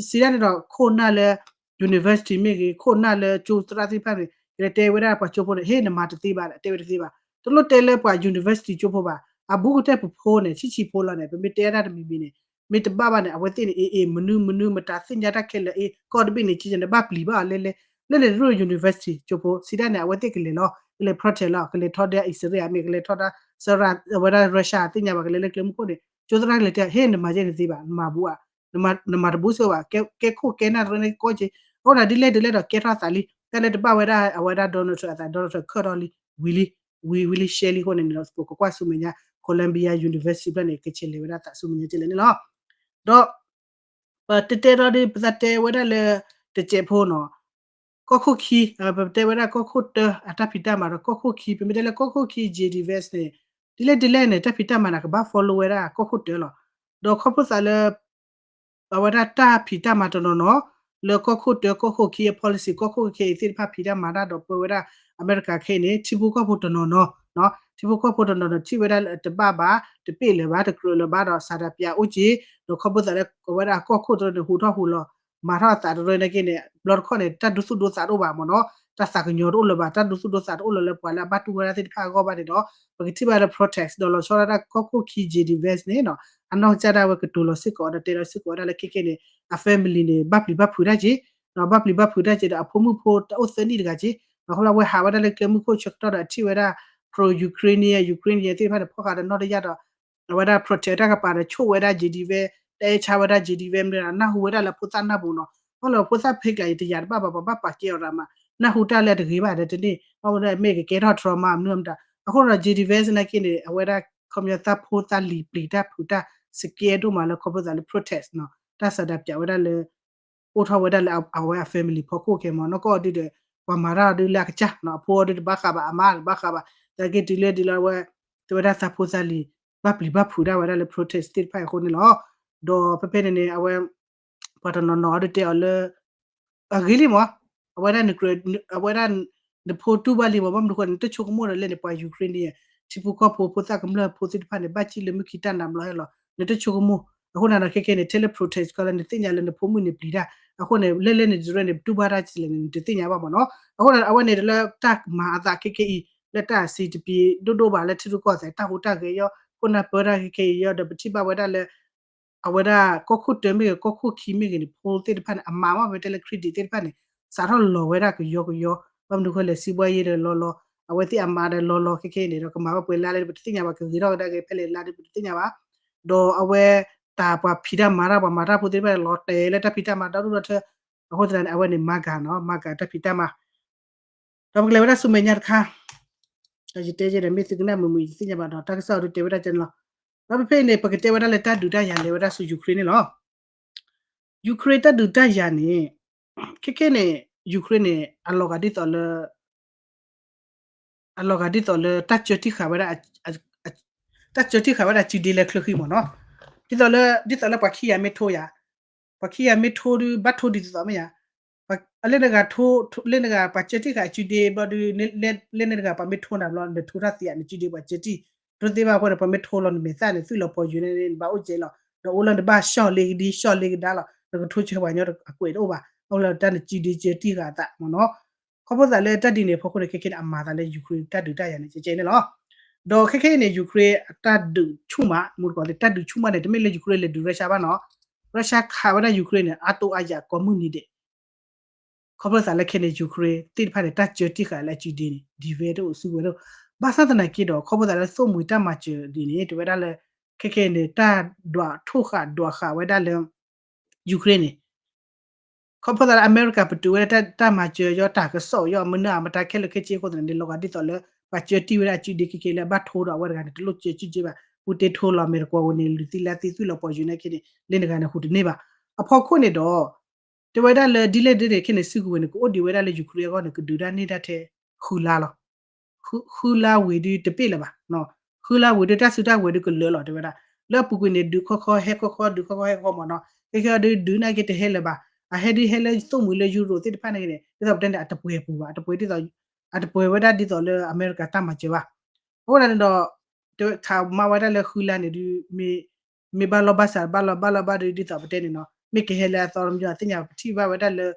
စံးဒ်န့ၣ်ဒီး ခိၣ်နၢ်လၢ university မ့ၢ်ဂ့ၤ ခိၣ်နၢ်လၢကၠိသရၣ်သ့ၣ်တဖၣ်မ့ၢ် ကလဲၤတဲဝဲဒၣ်ပှၤကၠိဖိန့ၣ် ဟ့ၣ်နမၤတသ့ဘၣ် တဲဝဲတသ့ဘၣ် တလိၣ်တဲလၢပှၤ university ကၠိဖိဘၣ် အဘူးကတၢၢ်ပဖိန့ၣ် ဆံးဆံးဖိလီၤန့ၣ် ပမ့ၢ်တဲဒၣ်တမံၤမံၤန့ၣ် မ့ၢ်တဘၣ်ဘၣ်န့ၣ် အဝဲသ့ၣ်န့ၣ် အ့ အ့ မနုၤမနုၤ မတၤသ့ၣ်ညါတၢ်ခဲလၢာ်အ့ ကီၢ်တဘ့ၣ်န့ၣ် ကဘၣ်ပျံၤဘၣ်အီၤလဲလဲ လၢန့ၣ်တရူၢ် university ကၠိဖိ စံးဒ်န့ၣ် အဝဲသ့ၣ်ကလဲၤလီၤ ကလဲၤ protest လီၤ ကလဲၤထီဒါအံၣ်စရ့လး မ့ၢ်ကလဲၤထီဒါ စရၣ် အဝဲဒၣ် Russia သ့ၣ်ညါဘၣ် ကလဲၤလၢကျဲမုၢ်ခိၣ်န့ၣ် ကၠိသရၣ်ကလဲၤတဲ ဟ့ၣ်နမၤယဲၢ်န့ၣ်သ့ဘၣ် နမၤဘူးဧါ နမၤတဘူးစ့ၢ်ဘၣ် ကဲခိၣ်ကဲနၢ်တရၢန့ၣ်ကီက့ၤ အဃိဒီးဒ်လဲၣ်ဒ်လဲၣ်ဒီးကဲထီၣ်သးလံ တၢ်လၢတဘၣ်ဝဲဒၣ်အဝဲဒၣ် Donald Trump အသး Donald Trump ခၢၣ်ထီၣ်လံ ဝံၤလံ ဝံၤဝံၤလံရှဲလံအဃိန့ၣ်န့ၣ်ဒီး ပကကွၢ်ဆူမဲာ်ညါ Columbia University ဖျၢၣ်န့ၣ် ကဆဲးလဲၤဝဲဒၣ်သးဆူမဲာ်ညါကဲလဲၣ်န့ၣ်လီၤ. ဒီး ပတဲတဲဒီးဒ် ပသးတဲဝဲဒၣ်လၢ တစဲးဖိနီၤ ကီၢ်ခိၣ်ခံ ပတဲဝဲဒၣ်ကီၢ်ခိၣ်တၢ အတၢ်ဖံးတၢ်မၤဒီးကီၢ်ခိၣ်ခံ ပမ့ၢ်တဲလၢကီၢ်ခိၣ်ခံ J D Vance န့ၣ် ဒ်လဲၣ်ဒ်လဲၣ်န့ၣ် တၢ်ဖံးတၢ်မၤန့ၣ် ကဘၣ် follow ဝဲဒၣ်ကီၢ်ခိၣ်တၢလီၤ. ဒီးခီဖျိသးလၢ အဝဲဒၣ်တၢ်ဖံးတၢ်မၤတနီၤနီၤ လၢကီၢ်ခိၣ်တၢ ကီၢ်ခိၣ်ခံအ policy ကီၢ်ခိၣ်ခဲအံၤသ့ၣ်တဖၣ်ဖံးတၢ်မၤတၢ်ဒီးပၢဝဲဒၣ် အမဲရကၤခဲအံၤန့ၣ် ထံဖိကီၢ်ဖိတနီၤနီၤ ထံဖိကီၢ်ဖိတနီၤနီၤ ထံၣ်ဝဲဒၣ်လၢတဘၣ်ဘၣ် တပ့ၢ်လၢၤဘၣ် တကြၢးလၢၤဘၣ်ဒီး စးဒးပၠးအိၣ်က့ၤ ဒီးခီဖျိသးလၢအဝဲဒၣ်ကီၢ်ခိၣ်တနီၤန့ၣ် ဟူးထီၣ်ဟူးလီၤ မၤထီၣ်အသးတရၢနာ်က့န့ၣ် ဘျီတခီၣ်န့ၣ် တၢ်ဒိသူၣ်ဒိသးတအိၣ်ဘၣ်မ့ၢ်နီၤ တၢ်သးကညီၤတအိၣ်လၢၤဘၣ် တၢ်ဒိသူၣ်ဒိသးတအိၣ်လၢၤလၢပှၤလၢအဘၣ်တူၢ်ဝဲဒၣ်သ့ၣ်တဖၣ်အဂီၢ်ဘၣ်န့ၣ်ဒီး ပကထံၣ်ဘၣ်လၢ protest ဒီးလီၤဆီဒၣ်တၢ်ကီၢ်ခိၣ်ခံ J D Vance န့ၣ်နီၤ အနီၢ်ကစၢ်ဒၣ်ဝဲကတိၤလီၤစ့ၢ်ကီးဒီးတဲလီၤစ့ၢ်ကီးဝဲဒၣ်လၢခဲခဲန့ၣ် အ family န့ၣ် ဘၣ်ပျံၤဘၣ်ဖုးတၢ်က့ၤ ဒီးဘၣ်ပျံၤဘၣ်ဖုးတၢ်က့ၤဒီးအဖိမုၣ်ဖိတအိၣ်သၢနံၣ်တဂၤက့ၤ ဒီးခီဖျိလၢအဝဲဟးဝဲဒၣ်လၢကျဲမုၢ်ခိၣ်ဆၢကတီၢ်ဒီးအထံၣ်ဝဲဒၣ် pro Ukrainian Ukrainian သ့ၣ်တဖၣ်န့ၣ် ဖီၣ်ဃာ်ဒီးနီၢ်တယၢ်ဒီး အဝဲဒၣ် protest တၢ်ကပၤဒီးဆိၣ်ဝဲဒၣ် J D Vance တၢ်အဲၣ်ဆါဝဲဒၣ် J D Vance မ့ၢ်ဒီး နၢ်ဟူဝဲဒၣ်လၢဖိသၣ်နၢ်ပူၤနီၤ အဃိလၢဖိသၣ်ဖဲကျါအံၤတယာ်တဘၣ်ဘၣ် ပှၤဘၣ်ပာ်ကဲအီၤရၤမး နၢ်ဟူတၢ်လၢအတဂ့ၤဘၣ်ဒီးတန့ၢ် ဘၣ်မနုၤမ့ၢ်ကကဲထီၣ် trauma မနုၤမတၤ အဃိဒီး J D Vance နာ်က့န့ၣ် အဝဲဒၣ် ခီပညီသၣ်ဖိသၣ်လံၤပျံၤတၢ်ဖုးတၢ် scare ဒိၣ်မးလၢခီဖျိသးလၢ protest နီၤ တၢ်စးဒးပၠးဝဲဒၣ်လၢ အိၣ်ထီၣ်ဝဲဒၣ်လၢအဝဲအ family ဖီခိၣ်ခဲမ့ၢ်နီၤ ကီၢ်အီၤဒုဒီး ပှၤမၤတၢ်အီၤဒုလၢအကစၢ်နီၤ အဖိအီၤဒုတဘၣ်ဃးဘၣ် အမါတဘၣ်ဃးဘၣ် သနာ်က့တုၤလၢဒ်လၢအဝဲ တဲဝဲဒၣ်သးဖိသၣ်လံၤ ဘၣ်ပျံၤဘၣ်ဖုးဒၣ်ဝဲဒၣ်လၢ protest သ့ၣ်တဖၣ်အံၤအဃိန့ၣ်လီၤ. ဒီးဖဲဖဲန့ၣ်န့ၣ် အဝဲ ပှၤတနီၤနီၤအီၤဒုတဲအီၤလၢ အဂ့ၤလံမ့ၢ် အဝဲဒၣ်နကြၢး အဝဲဒၣ် နဖိတူၢ်ဘၣ်လံမ့ၢ် ဘၣ်မနုၤဃိန့ၣ် နတဆိကမိၣ်ဒီးလဲၣ်န့ၣ် ပှၤ Ukraine န့ၣ် ထံဖိကီၢ်ဖိ ဖိသၣ်ကမျၢၢ်ဖိသ့ၣ်တဖၣ်န့ၣ် ဘၣ်စံၣ်လၢမုၢ်ခံတၢ်နးဘျီဟဲလီၤ နတဆိကမိၣ် အဃိန့ၣ်ဒီးခဲခဲန့ၣ် ထဲလၢ protest ကီလၢနသ့ၣ်ညါလၢနဖိမုၣ်န့ၣ်ပျံၤတၢ် အဃိန့ၣ် လဲၣ်လဲၣ်န့ၣ်တရၢန့ၣ် ပတူၢ်ဘၣ်တၢ်စံးလဲၣ်န့ၣ် နတသ့ၣ်ညါဘၣ်မ့ၢ်နီၤ အဃိန့ၣ်အဝဲန့ၣ်လၢတၢ်မၤအသးခဲခဲအံၤ လၢတၢ်စံးတပံၤဒိၣ်ဒိၣ်ဘၣ်လၢထံရူၢ်ကီၢ်သဲး တၢ်ဟူးတၢ်ဂဲၤယီၤ ခိၣ်နၢ်ပၢတၢ်ခဲခဲအံၤယီၤ ဒီးပထံၣ်ဘၣ်ဝဲဒၣ်လၢ အဝဲဒၣ်ကီၢ်ခိၣ်တၢမ့ၢ်ဂ့ၤ ကီၢ်ခိၣ်ခံမ့ၢ်ဂ့ၤန့ၣ် ဖိသ့ၣ်တဖၣ်န့ၣ် အမၤမ့ၢ်ဖဲတဲလၢ credit သ့ၣ်တဖၣ်န့ၣ် စးထီၣ်လီၤဝဲဒၣ်ကယီကယီ ဘၣ်မနုၤဃိလဲၣ် စံးဘှါယ့ဒီးလီၤလီၤ အဝဲသ့ၣ်အမၤဒီးလီၤလီၤခဲခဲအံၤန့ၣ်ဒီး ကမၤဘၣ်ပှဲၤလါလဲၣ် ပတသ့ၣ်ညါဘၣ် ကဂ့ၤထီၣ်ကဒါက့ၤဖဲလဲၣ်လါဒီး ပတသ့ၣ်ညါဘၣ် ဒီးအဝဲ တၢ်ပှၤဖံးတၢ်မၤတၢ် ပှၤမၤတၢ်ဖိသ့ၣ်တဖၣ်န့ၣ် လီၤတဲာ်လၢတၢ်ဖံးတၢ်မၤဒီဒူၣ်ဒီထၢ အဃိသတးန့ၣ် အဝဲန့ၣ် MAGA နီၤ MAGA တၢ်ဖံးတၢ်မၤ ဒီးပကလဲၤဝဲဒၣ်ဆူမဲာ်ညါတခါ ဒီးယတဲယဲဒီး မ့ၢ်သုကနၣ်မုာ်မုာ် ယသ့ၣ်ညါဘၣ်ဒီး တၢ်ကစီၣ်အီၤဒုတဲဝဲဒၣ်ကဲန့ၣ်လီၤ. ဒီးဖဲဖဲအံၤန့ၣ် ပကတဲဝဲဒၣ်လၢတၢ်ဒုးတၢ်ယၤလဲၤဝဲဒၣ်ဆူ Ukraine န့ၣ်လီၤ. Ukraine တၢ်ဒုးတၢ်ယၤန့ၣ် ခဲခဲန့ၣ် Ukraine န့ၣ် အလီၤဂာ်ဒ်သိးလၢ အလီၤဂာ်ဒ်သိးလၢတၢ်ကၢထံၣ်ဃာ်ဝဲဒၣ် တၢ်ကၢထံၣ်ဃာ်ဝဲဒၣ်စုဒ့လဲၤချၢဃံမ့ၢ်နီၤ. ဒ်သိးလၢ ဒ်သိးလၢပှၤခံဂၤမ့ၢ်ထိယၤ ပှၤခံဂၤမ့ၢ်ထိဒုး ဘၣ်ထိဒ်သိးသိးမ့ၢ်ယၤ လၢနဂၤထိ လၢနဂၤပှၤကၢထံၣ်ဃာ်စုဒ့ဘျီဒုး လၢနဂၤပှၤမ့ၢ်ထိနၤဘျီ နထိတၢ်သံဧါ နစုဒ့ပှၤကၢထံၣ် ထိသ့ဘၣ်အဃိန့ၣ် ပှၤမ့ၢ်ထိလီၤနမဲာ်သၣ်န့ၣ် သွံၣ်လီၤပီၤယုာ်န့ၣ် နဘၣ်အိၣ်ကဲလီၤ ဒီးအိၣ်လၢနဘၣ်ရှီၣ်လ့ကဒံရှီၣ်လ့ကဒါလီၤ နကထိဆၢပှၤကညီအကွဲးတအိၣ်ဘၣ် အဃိလၢတၢ်နစုဒ့ကၢထံၣ်ဃာ်အသးမ့ၢ်နီၤ. ခီဖျိသးလၢတၢ်ဒ်န့ၣ်အဖီခိၣ်န့ၣ် ခဲခဲန့ၣ် အမၤသးလၢ Ukraine တၢ်ဒုးတၢ်ယၤန့ၣ် ကဲကဲန့ၣ်လီၤ. ဒီးခဲခဲအံၤန့ၣ် Ukraine အတၢ်ဒုးဆူၣ်မး မူတကိးသ့ၣ် တၢ်ဒုးဆူၣ်မးန့ၣ် တမ့ၢ်လၢ Ukraine လဲၤဒုး Russia ဘၣ်နီၤ, Russia ခးဝဲဒၣ် Ukraine န့ၣ် အါတိၢ်အါယၤကိးမုၢ်နံၤဒဲး ခီဖျိသးလၢခဲန့ၣ် Ukraine သ့ၣ်တဖၣ်န့ၣ် တၢ်စၢတံၢ်ဃာ်လၢအစုဒ့န့ၣ် ဒံးဝဲတအိၣ်စုကဝဲၤဒိၣ်, ဘၣ်ဆၣ်သနာ်က့ဒီး ခီဖျိသးလၢသိၣ်မှံၤတၢ်မၤစၢၤဒ်န့ၣ် တဲဝဲဒၣ်လၢ ခဲခဲအံၤန့ၣ် တၢ်ဒွးထိၣ်ဃာ်ဒွးဃာ်ဝဲဒၣ်လၢ Ukraine န့ၣ် ခီဖျိသးလၢအမဲရကၤပတုာ်ဝဲဒၣ်တၢ်မၤစၢၤ ယီတၢ်ကစီၣ်ယီမနုၤအမတၤခဲလၢာ်ခဲဆ့အဃိသတးန့ၣ် လီၤဂာ်ဒ်သိးလၢ ပှၤစၢတံၢ်ဝဲဒၣ်အစုဒ့ခဲခဲလၢအဘၣ်ထိဒီးအဝဲတဂၤန့ၣ် တလိၣ်စၢစုက့ဘၣ်, ပူတ့ထိလီၤမဲာ်တကွီၤဝဲန့ၣ် လုၢ်သံလၢသံသွံၣ်လီၤပှီၢ်ယုာ်န့ၣ်ခဲန့ၣ် လၢနဂၤန့ၣ်ဟူးတန့ၢ်ဘၣ်. အဖီခိၣ်န့ၣ်ဒီး တဲဝဲဒၣ်လၢဒ်လဲၣ်ဒ်န့ၣ်ခဲန့ၣ် စုကဝဲၤန့ၣ် ကအိၣ်ဒံးဝဲဒၣ်လၢ Ukraine အဂီၢ်န့ၣ် ကဒုးတၢ်န့ၢ်တၢ်ထဲ ဃုလါလီၤ. ဃုလါဝံၤဒုးတပ့ၢ်လၢၤဘၣ်, ဃုလါဝံၤဒုးတၢ်စုတၢ်ကဝဲၤဒုးကလၢာ်လီၤ တဲဝဲဒၣ်, လၢအပူၤကွံာ်န့ၣ် ဒုးခီခီဟဲခီခီ ဒုးခီခီဟဲခီမ့ၢ်နီၤ, ခဲခဲအံၤဒုးဒုးနာ်က့တဟဲလၢၤဘၣ်, အဟဲဒုးဟဲလၢသိၣ်မှံၤလၢ Europe သ့ၣ်တဖၣ်န့ၣ်န့ၣ် ဒ်သိးပတဲန့ၣ် အတပှဲၤပူၤဘၣ်, အတပှဲၤဒ်သိး အတပှဲၤဝဲဒၣ်ဒ်သိးလၢအမဲရကၤတၢ်မၤစၢၤဘၣ်. အဃိန့ၣ်ဒီး ခးမၤဝဲဒၣ်လၢဃုလါန့ၣ်ဒုး မ့ၢ်ဘၣ်လီၢ်ဘၣ်စး ဘၣ်လီၢ်ဘၣ်လီၢ်ဘၣ်ဒုး ဒ်သိးပတဲန့ၣ်နီၤ မ့ၢ်ကဟဲလၢအသီတမံၤ သ့ၣ်ညါပထံၣ်ဘၣ်ဝဲဒၣ်လၢ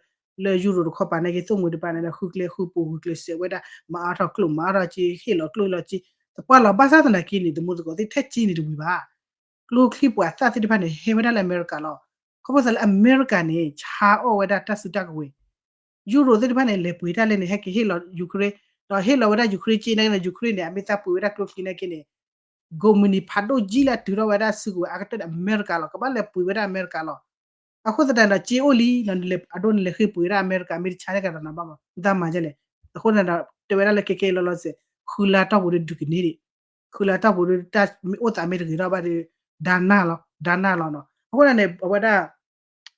လၢ Europe တခီပၤန့ၣ်က့ သိၣ်မှံၤတပၤန့ၣ်ဒီး ဃုကျဲဃုပူၤ ဂုာ်ကျဲးစၢးဝဲဒၣ် မၤအါထီၣ်ကျိၣ် မၤအါထီၣ်က့ ဟ့ၣ်လီၤကျိၣ်လီၤက့ သပှၢ်လီၤ ဘၣ်ဆၣ်သနာ်က့န့ၣ် သမူသကိးသ့ၣ်ထဲက့န့ၣ်တဝံၤဘၣ် ကျိချံပှၤသၣ်သ့ၣ်တဖၣ်န့ၣ် ဟဲဝဲဒၣ်လၢအမဲရကၤလီၤ. ခီဖျိသးလၢအမဲရကၤန့ၣ် ဆါအီၣ်ဝဲဒၣ်တၢ်စုတၢ်ကဝဲၤ Europe သ့ၣ်တဖၣ်န့ၣ် လဲၤပှ့ၤတၢ်လဲၣ်န့ၣ် ဟဲက့ၤဟ့ၣ်လီၤ Ukraine ဒီးဟ့ၣ်လီၤဝဲဒၣ် Ukraine က့န့ၣ် Ukraine န့ၣ် အမ့ၢ်သးပှ့ၤဝဲဒၣ်ကျိချံန့ၣ်က့န့ၣ် ကိးမုၢ်နံၤဖးဒိၣ်ကံလၢအတုၤထီၣ်ဝဲဒၣ်စုကဝဲၤအါကတၢၢ်န့ၣ် အမဲရကၤလီၤ. ကဘၣ်လဲၤပှ့ၤဝဲဒၣ်အမဲရကၤလီၤ. အဃိသတးဒီး က့အိၣ်လံ အဒိန့ၣ်လဲၤဃ့ပှ့ၤဝဲဒၣ်အမဲရကၤ မ့ၢ်တဆါန့ၣ်ကဒီးနဘၣ်မး နတၢ်မၤဒ်လဲၣ်. အဃိန့ၣ်ဒီး တဲဝဲဒၣ်လၢခဲကဲလီၤလီၤဆဲး ဃုလါတီၢ်ပူၤဒုးဒုးကန့ၢ်ဒံး ဃုလါတီၢ်ပူၤဒုး တၢ်မ့ၢ်အိၣ်သးမ့ၢ်တဂ့ၤထီၣ်ဘၣ်ဒီး ဒါနၢ်လီၤ ဒါနၢ်လီၤနီၤ. အဃိန့ၣ် အဝဲဒၣ်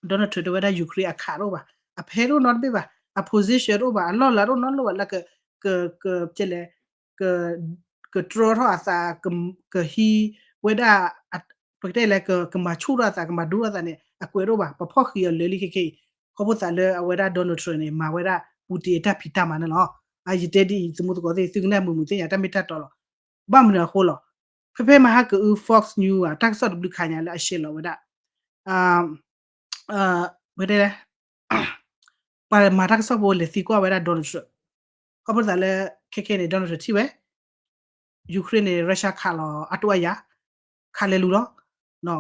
Donald Trump တဲဝဲဒၣ် Ukraine အခးတအိၣ်ဘၣ်, အဖဲတအိၣ်နီတဘ့ၣ်ဘၣ်, အ position တအိၣ်ဘၣ်, အလီၢ်လၤတအိၣ်နီတလီၢ်ဘၣ်လၢ က က က က ကတြီထီၣ်အသး ကဟံးဝဲဒၣ် ပကတဲလဲၣ် ကမၤဆူၣ်ထီၣ်အသး ကမၤဒူထီၣ်အသးန့ၣ် အကွဲးတအိၣ်ဘၣ်. ပဖီၣ်ဃံးအီၤလၢာ်လံခဲခဲအံၤ ခီဖျိသးလၢအဝဲဒၣ် Donald Trump န့ၣ် မၤဝဲဒၣ် Putin အတၢ်ဖံးတၢ်မၤန့ၣ်လီၤ. အယတဲဒ်အံၤ သမူသကိးသ့ၣ် သုကနၣ်မုာ်မုာ်သ့ၣ်ညါ တၢ်မ့ၢ်တၢ်တီလီၤ. ဘၣ်မနုၤအဃိလီၤ. ဖဲဖဲမဟါကအု Fox News အတၢ်ကစီၣ်တဘျုးခါညါလၢအ share လီၤဝဲဒၣ် ပတဲလဲၣ် ပှၤမၤတၢ်ကစီၣ်ဖိလဲၤသံကွၢ်ဝဲဒၣ် Donald Trump ခီဖျိသးလၢ ခဲခဲန့ၣ် Donald Trump ထံၣ်ဝဲ Ukraine န့ၣ် Russia ခးလီၤအါတိၢ်အါယၤ ခးလဲၤလူၤလီၤ.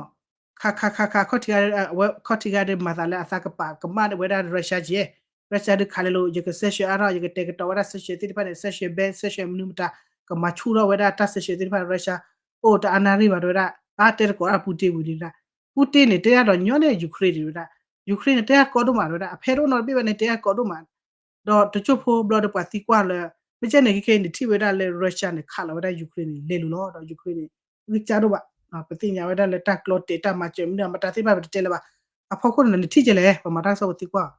ခးခးခးခး ခီၣ်ထံးဂၤ ခီၣ်ထံးဂၤဒီးမၤသးလၢအသးကပာ်ကမၣ်ဝဲဒၣ် Russia က့ Russia ဒုးခးလဲၤလိာ် ယက sanction အါထီၣ် ယကတဲာ်ကတီၤဝဲဒၣ် sanction သ့ၣ်တဖၣ်န့ၣ် sanction ဘဲ sanction မနုၤမတၤ ကမၤဆူၣ်ထီၣ်ဝဲဒၣ်တၢ် sanction သ့ၣ်တဖၣ် Russia အိၣ်တအါနၣ်ရံၣ်ဘၣ်တဲဝဲဒၣ် အါတဲတကိးအ Putin ဝံၤဒၣ် Putin န့ၣ် တဲအါဒီးညီန့ၣ် Ukraine ဒၣ်ဝဲဒၣ် Ukraine န့ၣ် တဲအါကီဒိၣ်မးတဲဝဲဒၣ် အဖဲတအိၣ်နီတဘ့ၣ်ဘၣ်န့ၣ် တဲအါကီဒိၣ်မး ဒီးတကၠိၢ်ဖိဘျီဒီးပှၤသံကွၢ်လၢ မ့ၢ်ကဲန့ၣ် ခဲခဲအံၤန့ၣ် ထံၣ်ဝဲဒၣ်လၢ Russia န့ၣ် ခးလီၤဝဲဒၣ် Ukraine န့ၣ် လဲၤလူၤလီၤဒီး Ukraine န့ၣ် ဂံၢ်စၢ်ဒိၣ်ဘၣ်. ပသ့ၣ်ညါဝဲဒၣ်လၢတၢ်ကျီတဲာ်တၢ်မၤစၢၤမနုၤမတၤသ့ၣ်တဖၣ်ပတတဲလၢၤဘၣ်. အဖီခိၣ်န့ၣ် နထံၣ်ကဲလဲၣ် ပှၤမၤတၢ်ကစီၣ်ပသံကွၢ်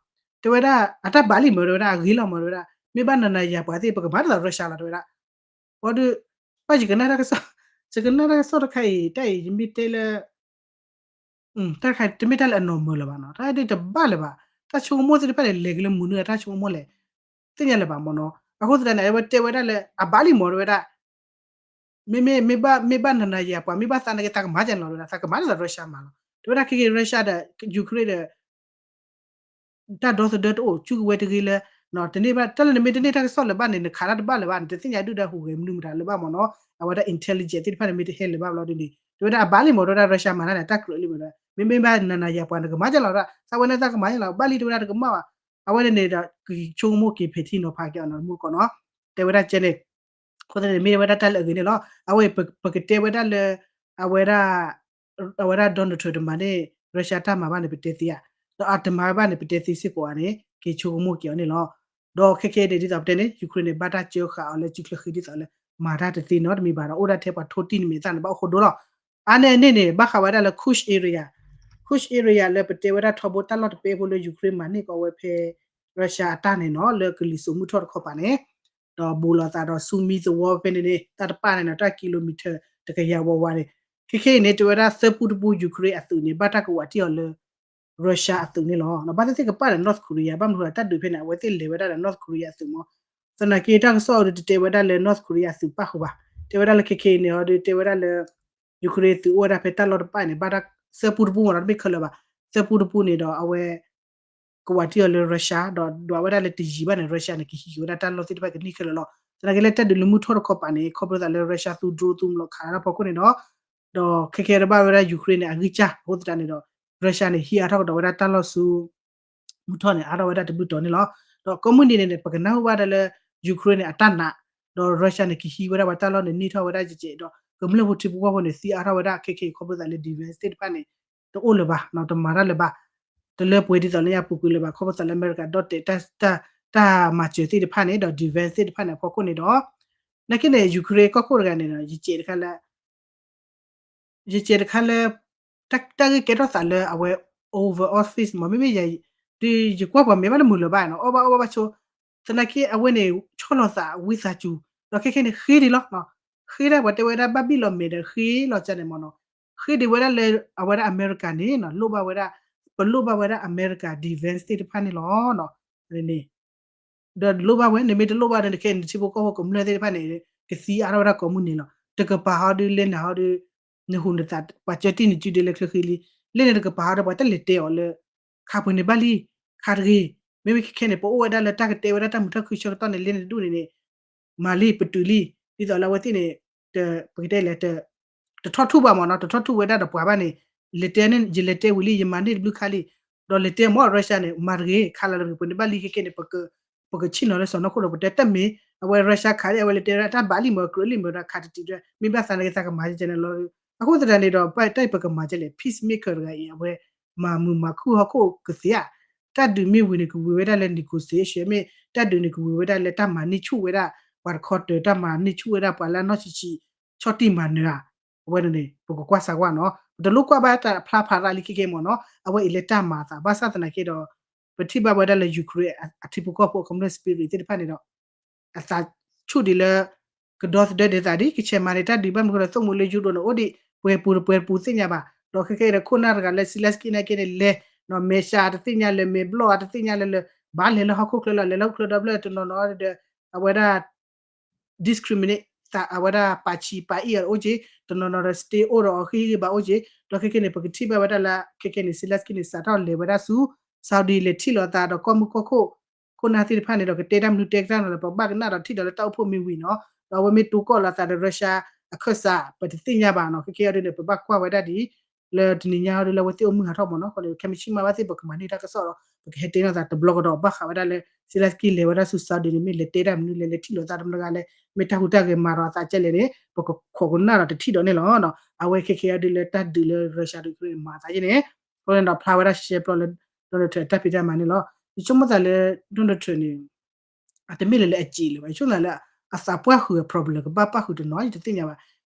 တဲဝဲဒၣ် အတၢ်ဘၣ်လံမ့ၢ်တဲဝဲဒၣ် အဂ့ၤလီၤမ့ၢ်တဲဝဲဒၣ် မ့ၢ်ဘၣ်နၤနၤယၤပှၤသ့ၣ် ပကမၤဒ်သိး Russia လီၤတဲဝဲဒၣ် ဘၣ်ဒီး ဘၣ်ယကနၣ်တၢ်ကစီၣ် ယကနၣ်တၢ်ကစီၣ်တခါအံၤ တၢ်အံၤယမ့ၢ်တဲလၢ တၢ်တခါတမ့ၢ်တၢ်လၢအနီၢ်မၢလၢၤဘၣ်နီၤ တၢ်ဒ်တဘၣ်လၢၤဘၣ် တၢ်ဆိကမိၣ်သ့ၣ်တဖၣ်န့ၣ် လဲၤက့ၤလၢမနုၤအတၢ်ဆိကမိၣ်လဲၣ် သ့ၣ်ညါလၢၤဘၣ်မ့ၢ်နီၤ အဃိသတးန့ၣ် အဝဲတဲဝဲဒၣ်လၢ အဘၣ်လံမ့ၢ်တဲဝဲဒၣ် မ့မ့ၢ် မ့ၢ်ဘၣ် မ့ၢ်ဘၣ်နၤနၤယၤပှၤ မ့ၢ်ဘၣ်သးနာ်က့ သးကမၤကဲလီၤတဲဝဲဒၣ် သးကမၤဒ်သိး Russia မၤလီၤ တဲဝဲဒၣ်ခဲက့ၤ Russia ဒီး Ukraine ဒီး တၢ်ဒီသဒၢတအိၣ် စုကဝဲၤတဂ့ၤလၢ တန့ၢ်ဘၣ် တၢ်လၢနမ့ၢ်တန့ၢ်တၢ်ကစီၣ်လၢၤဘၣ်န့ၣ် နခးတၢ်တဘၣ်လၢၤဘၣ် နတသ့ၣ်ညါဒုၣ်ဒါဟူးဂဲၤမနုၤမတၤလၢၤဘၣ်မ့ၢ်နီၤ အဝဲဒၣ် intelligence သ့ၣ်တဖၣ်န့ၣ် မ့ၢ်တဟဲလၢၤဘၣ်ဘျီဒ်န့ၣ် တဲဝဲဒၣ်အဘၣ်လံမ့ၢ်တဲဝဲဒၣ် Russia မၤတၢ်န့ၣ် တၢ်ကြၢးလံမ့ၢ်တဲဝဲဒၣ် မ့မ့ၢ်ဘၣ်နၤနၤယၤပှၤ နကမၤကဲလီၤတဲဝဲဒၣ် သးဝဲန့ၣ်သးကမၤကဲလီၤ ဘၣ်လံတဲဝဲဒၣ်တကမၣ်ဘၣ် အဝဲန့ၣ်န့ၣ်ဒီး ကဆိကမိၣ်က့ၤဖဲထံနီၤဖးက့ၤအီၤနီၤ မူတကိးနီၤ တဲဝဲဒၣ်ကဲန့ၣ် အဃိသတးန့ၣ်မ့ၢ်ဝဲဒၣ်တၢ်လၢအဂ့ၤန့ၣ်လီၤ အဝဲပကတဲဝဲဒၣ်လၢ အဝဲဒၣ် အဝဲဒၣ် Donald Trump တမၤန့ၣ် Russia တၢ်မၤဘၣ်န့ၣ် ပတဲသ့ဧါ ဒီးအတမၤဘၣ်န့ၣ် ပတဲသ့စ့ၢ်ကီးဧါန့ၣ် က့ၤဆိကမိၣ်က့ၤအီၤန့ၣ်လီၤ. ဒီးခဲခဲအံၤန့ၣ် ဒ်သိးပတဲန့ၣ် Ukraine န့ၣ် ဘၣ်တၢ်စၢဃာ်အီၤလၢစုချၢဃံဒ်သိးလၢ မၤတၢ်တသ့နီတမံၤဘၣ်ဒီး အိၣ်ဒၣ်ထဲပှၤထိၣ်တံၢ်နမဲာ်သၣ်န့ၣ် ဘၣ်အိၣ်ဃိဒိလီၤ. အါန့ၢ်အန့ၣ်န့ၣ် ဘၣ်ဃးဝဲဒၣ်လၢ Kursk area, Kursk area လၢပတဲဝဲဒၣ်ထီဘိတၢ်လီၢ်တပဲဖိလၢ Ukraine မၤန့ၢ်ကီးဝဲဖဲ Russia အတၢ်န့ၣ်နီၤ လၢကလံၤစိးမုၢ်ထီၣ်တခီပၤန့ၣ် ဒီးဘူးလိာ်သးဒီးဆူမံသဝီဖဲန့ၣ်န့ၣ် တၢ်တပၣ်န့ၣ်နီၤ တၢ် kilometer တကယၤဝးဝးန့ၣ် ခဲခဲအံၤန့ၣ် တဲဝဲဒၣ်သၢပူတပူ Ukraine အသုးန့ၣ် ဘၣ်တၢ်ကဝးတံၢ်အီၤလၢ Russia အသုးန့ၣ်လီၤ. ဘၣ်သ့ၣ်သ့ၣ်ကပၣ်ဒီး North Korea ဘၣ်မနုၤဃိတၢ်ဒုးဖဲန့ၣ် အဝဲသ့ၣ်လဲၤဝဲဒၣ်ဒီး North Korea အသုးမး သနာ်က့တၢ်ကစီၣ်အီၤဒုးတတဲဝဲဒၣ်လၢ North Korea အသုးပၣ်ဃုာ်ဘၣ်. တဲဝဲဒၣ်လၢခဲခဲအံၤန့ၣ်အီၤဒုးတဲဝဲဒၣ်လၢ Ukraine သုးအိၣ်ဝဲဒၣ်ဖဲတၢ်လီၢ်တပၣ်န့ၣ် ဘၣ်တၢ်သၢပူတပူမး တမ့ၢ်ခဲလၢာ်ဘၣ်. သၢပူတပူန့ၣ်ဒီးအဝဲ ကဝးတံၢ်အီၤလၢ Russia ဒီးဒွးဝဲဒၣ်လၢတယံာ်ဘၣ်န့ၣ် Russia န့ၣ် ကဟံးက့ၤဝဲဒၣ်တၢ်လီၢ်သ့ၣ်တဖၣ်ကန့ၢ်ခဲလၢာ်လီၤ. သနာ်က့လၢတၢ်ဒုးလၢမုၢ်ထီၣ်တခီပၤန့ၣ် ခီဖျိသးလၢ Russia သူ drone သူ မလီၤခးတၢ်ဖီခိၣ်န့ၣ်ဒီး ဒီးခဲကဲတဘၣ်ဝဲဒၣ် Ukraine န့ၣ် အဂံၢ်စၢ်အဃိသတးန့ၣ်ဒီး Russia န့ၣ် ဟံးအါထီၣ်ကဒီးဝဲဒၣ်တၢ်လီၢ်ဆူ မုၢ်ထီၣ်န့ၣ် အါထီၣ်ဝဲဒၣ်တဘျုးတီၤန့ၣ်လီၤ. ဒီးကိးမုၢ်နံၤန့ၣ်န့ၣ် ပကနၢ်ဟူဘၣ်ဒၣ်လၢ Ukraine န့ၣ် အတၢ်နာ်, ဒီး Russia န့ၣ် ကဟံးဝဲဒၣ်ပှၤတၢ်လီၢ်န့ၣ် န့ၢ်ထီၣ်ဝဲဒၣ်ယဲၢ်ကဲး ဒီးကမျၢၢ်ဖိထံဖိကီၢ်ဖိန့ၣ် သံအါထီၣ်ဝဲဒၣ်ခဲခဲအံၤ ခီဖျိသးလၢ defense သ့ၣ်တဖၣ်န့ၣ် တအိၣ်လၢၤဘၣ်, တမၤတၢ်လၢၤဘၣ်, တလၢပှဲၤဒ်သိးလၢညါပူၤကွံာ်လၢၤဘၣ်, ခီဖျိသးလၢအမဲရကၤဒီးတဲာ် တၢ်မၤစၢၤသ့ၣ်တဖၣ်န့ၣ် ဒီး defense သ့ၣ်တဖၣ်န့ၣ်အဖီခိၣ်န့ၣ်ဒီး နာ်က့န့ၣ် Ukraine ကီၢ်ခိၣ်တဂၤန့ၣ် ယကဲးတခါလၢ ယကဲးတခါလၢ တၢ်ဂ့ၢ်ကဲထီၣ်သးလၢအဝဲ Oval Office မ့ၢ်မ့မ့ၢ်ယၤ ဒီးယကွၢ်ပှၤမဲာ်ဘၣ်တမုာ်လၢၤဘၣ်နီၤ အီၣ်ဘၣ်အီၣ်ဘၣ်ဘၣ်ဆိ, သနာ်က့အဝဲန့ၣ် ဆီၣ်လီၤသးဝံသးစူၤ, ဒီးခဲခဲန့ၣ် ဃ့ဒံးလီၤ, ဃ့ဒၣ်ပှၤတဲဝဲဒၣ်ဘၣ်ဘံၣ်လီၤမဲာ်ဒီး ဃ့လီၤကန့ၣ်မ့ၢ်နီၤ, ဃ့ဒံးဝဲဒၣ်လၢ အဝဲဒၣ်အမဲရကၤန့ၣ် လိၣ်ဘၣ်ဝဲဒၣ်, ပလိၣ်ဘၣ်ဝဲဒၣ်အမဲရကၤ defense သ့ၣ်တဖၣ်န့ၣ်လီၤ. န့ၣ် ဒီးလိၣ်ဘၣ်ဝဲ နမ့ၢ်တလိၣ်ဘၣ်ဒီး နခဲအံၤနထံဖိကီၢ်ဖိကမျၢၢ်သ့ၣ်တဖၣ်န့ၣ် ကသံအါထီၣ်ဝဲဒၣ်ကိးမုၢ်နံၤလီၤ. တကပၤဟီဒီး လဲၤနၤဟီဒီး နဟူးနသး ပှၤကၢတံၢ်နစုဒ်လဲၣ်ချၢဃ့လံ, လဲၣ်န့ၣ်တကပၤဟီဒီး ပှၤတလဲၤတဲအီၤလၢ ခးပှဲၤန့ၣ်ဘၣ်လံ, ခးတဂ့ၤ, မ့မ့ၢ်ခဲခဲန့ၣ် ပအိၣ်ဝဲဒၣ်လၢတၢ်ကတဲဝဲဒၣ်တၢ်မုာ်တၢ်ခုဆၢကတီၢ်န့ၣ် လဲၣ်န့ၣ်တဒူၣ်န့ၣ်န့ၣ် မၤလံ ပတုာ်လံ, ဒ်သိးလၢအဝဲသ့ၣ်န့ၣ် ပကတဲလဲၣ် တထီၣ်ထူၣ်ဘၣ်မ့ၢ်နီၤ, တထီၣ်ထူၣ်ဝဲဒၣ်ဒီးပှၤဘၣ်န့ၣ်, လဲၤတဲန့ၣ် ယလဲၤတဲဝံၤလံ ယမၤန့ၢ်တဘျုးခါလံ, ဒီးလဲၤတဲမ့ၢ် Russia န့ၣ် မၤတဂ့ၤ ခးလီၤတဂ့ၤ ပှဲၤန့ၣ်ဘၣ်လံ ခဲခဲန့ၣ် ပကဆ့ၣ်နီၤလၢစီၤနီၢ်ခိၣ်ဒီး ပတဲတၢ်မ့ၢ် အဝဲ Russia ခးလံ အဝဲလဲၤတဲဝဲဒၣ်တၢ်ဘၣ်လံမ့ၢ် ကြၢးလံမ့ၢ်ဒီး ခးတတုာ်ဒီး မ့ၢ်ဘၣ်သးနာ်က့သးကမၤကဲန့ၣ်လီၤ. အဃိသတးန့ၣ်ဒီး တၢ်အံၤပကမၤကဲလဲၣ် peacemaker တဂၤအံၤ အဝဲမၤမုာ်မၤခုၣ်ဟီၣ်ခိၣ်ကသ့ဧါ, တၢ်ဒုးမ့ၢ်ဝံၤန့ၣ် ကဝံၤဝဲဒၣ်လၢ negotiation မ့ၢ် တၢ်ဒုးန့ၣ် ကဝံၤဝဲဒၣ်လၢတၢ်မၤန့ၢ်ဆူၣ်ဝဲဒၣ် ပှၤတခီတၢၤ တၢ်မၤန့ၢ်ဆူၣ်ဝဲဒၣ်ပှၤလၢအနီၢ်ဆံးဆံး ဆီၣ်တံၢ်မၤနၢၤဧါ, အဝဲန့ၣ်န့ၣ် ပကကွၢ်စးကွၢ်နီၤ, ပတလိၣ်ကွၢ်ဘၣ်တၢ်ဖျါဖးရၣ်လံခဲခဲမ့ၢ်နီၤ, အဝဲအံၤလၢတၢ်မၤအသး ဘၣ်ဆၣ်သနာ်က့ဒီး ပထံၣ်ဘၣ်ဝဲဒၣ်လၢ Ukraine အထံဖိကီၢ်ဖိအကမျၢၢ် spirit သ့ၣ်တဖၣ်န့ၣ်ဒီး အသးဆူၣ်ဒံးလၢ ကဒီသဒၢဒံးသးဒ် ကဆဲးမၤန့ၢ်တၢ်ဒုးဘၣ်မနုၤဃိဒီး သိၣ်မှံၤလၢယူဒိၣ်န့ၣ် အိၣ်ဒံး ပှဲၤပူၤတပှဲၤပူၤသ့ၣ်ညါဘၣ်, ဒီးခဲခဲအံၤဒီး ခိၣ်နၢ်တဂၤလၢ Zelensky နာ်က့န့ၣ် လဲၤ နီၤမဲာ်ဆှးတသ့ၣ်ညါလၢ မဲာ်ဘျီၣ်အတသ့ၣ်ညါလၢလၢ ဘၣ်လဲၤလၢဟီၣ်ခိၣ်ချၢလီၤ လဲၤလၢဟီၣ်ခိၣ်ချၢဒီဖျၢၣ်တနီၤနီၤဒီး အဝဲဒၣ် discriminate သး အဝဲဒၣ်ပာ်ဆံးပာ်အ့ၣ်အီၤအိၣ်က့ၤ, တနီၤနီၤဒီး stay အိၣ်ဒီးအီၤ ဟ့ၣ်ဂံၢ်ဘါအိၣ်က့ၤ, ဒီးခဲခဲန့ၣ် ပကထံၣ်ဘၣ်ဝဲဒၣ်လၢ ခဲခဲန့ၣ် Zelensky န့ၣ် စးထီၣ်လဲၤဝဲဒၣ်ဆူ Saudi လဲၤထံၣ်လိာ်သးဒီးကီၢ်မုၢ်ကီၢ်ခိၣ် ခိၣ်နၢ်သ့ၣ်တဖၣ်န့ၣ်ဒီး ကတဲတၢ်မနုၤတဲတၢ်မနုၤလီၤ ပဘၣ်ကနၣ်ဒီးထံၣ်ဒီးလၢတၢ်အိၣ်ဖှိၣ်မ့ၢ်ဝံၤနီၤ, ဒီးအဝဲမ့ၢ်တူၢ်ကီၢ်လိာ်သးဒီး Russia အခၢၣ်စး ပတသ့ၣ်ညါဘၣ်နီၤ, ခဲခဲအံၤဒ်န့ၣ် ပဘၣ်ကွၢ်ဝဲဒၣ်ဒ် လၢတနံၤညါအံၤဒ်လၢအဝဲသ့ၣ်အိၣ်မုာ်ဟးထီၣ်မ့ၢ်နီၤ, ခဲမုၢ်ဆ့ၣ်မးဘၣ်သ့ၣ်ပကမၤန့ၢ်တၢ်ကစီၣ်ဒီး ပကဟဲတဲနီၤသးတဘျီကဒီး ဘၣ်ဃးဝဲဒၣ်လၢ Zelensky လဲၤဝဲဒၣ်ဆူ Saudi န့ၣ် မ့ၢ်လဲၤတဲတၢ်မနုၤလဲၣ် လဲၤထံၣ်လိာ်သးတမနုၤဂၤလဲၣ် မ့ၢ်တၢ်ဟူးတၢ်ဂဲၤမၤဒီးအသးကဲလဲၣ်န့ၣ် ပကခိးကနၣ်ဒီးတထံၣ်ဒီးန့ၣ်လီၤ. အဝဲခဲခဲအံၤဒ်လၢတၢ်ဒုးလၢ Russia ဒီး Ukraine မၤအသးကဲန့ၣ် အဃိန့ၣ်ဒီးဖျါဝဲဒၣ်ရှဲရှဲပျီလၢ Donald Trump တၢ်ဖံးတၢ်မၤန့ၣ်လီၤ. ယဆိကမိၣ်သးလၢ Donald Trump န့ၣ် အတမ့ၢ်လၢလၢအစ့လၢၤဘၣ်, ယဆိကမိၣ်သးလၢ အသးပှၢ်ဃုာ်အ problem ကဘၣ်ပၢ်ဃုာ်တနီၤ ယတသ့ၣ်ညါဘၣ်.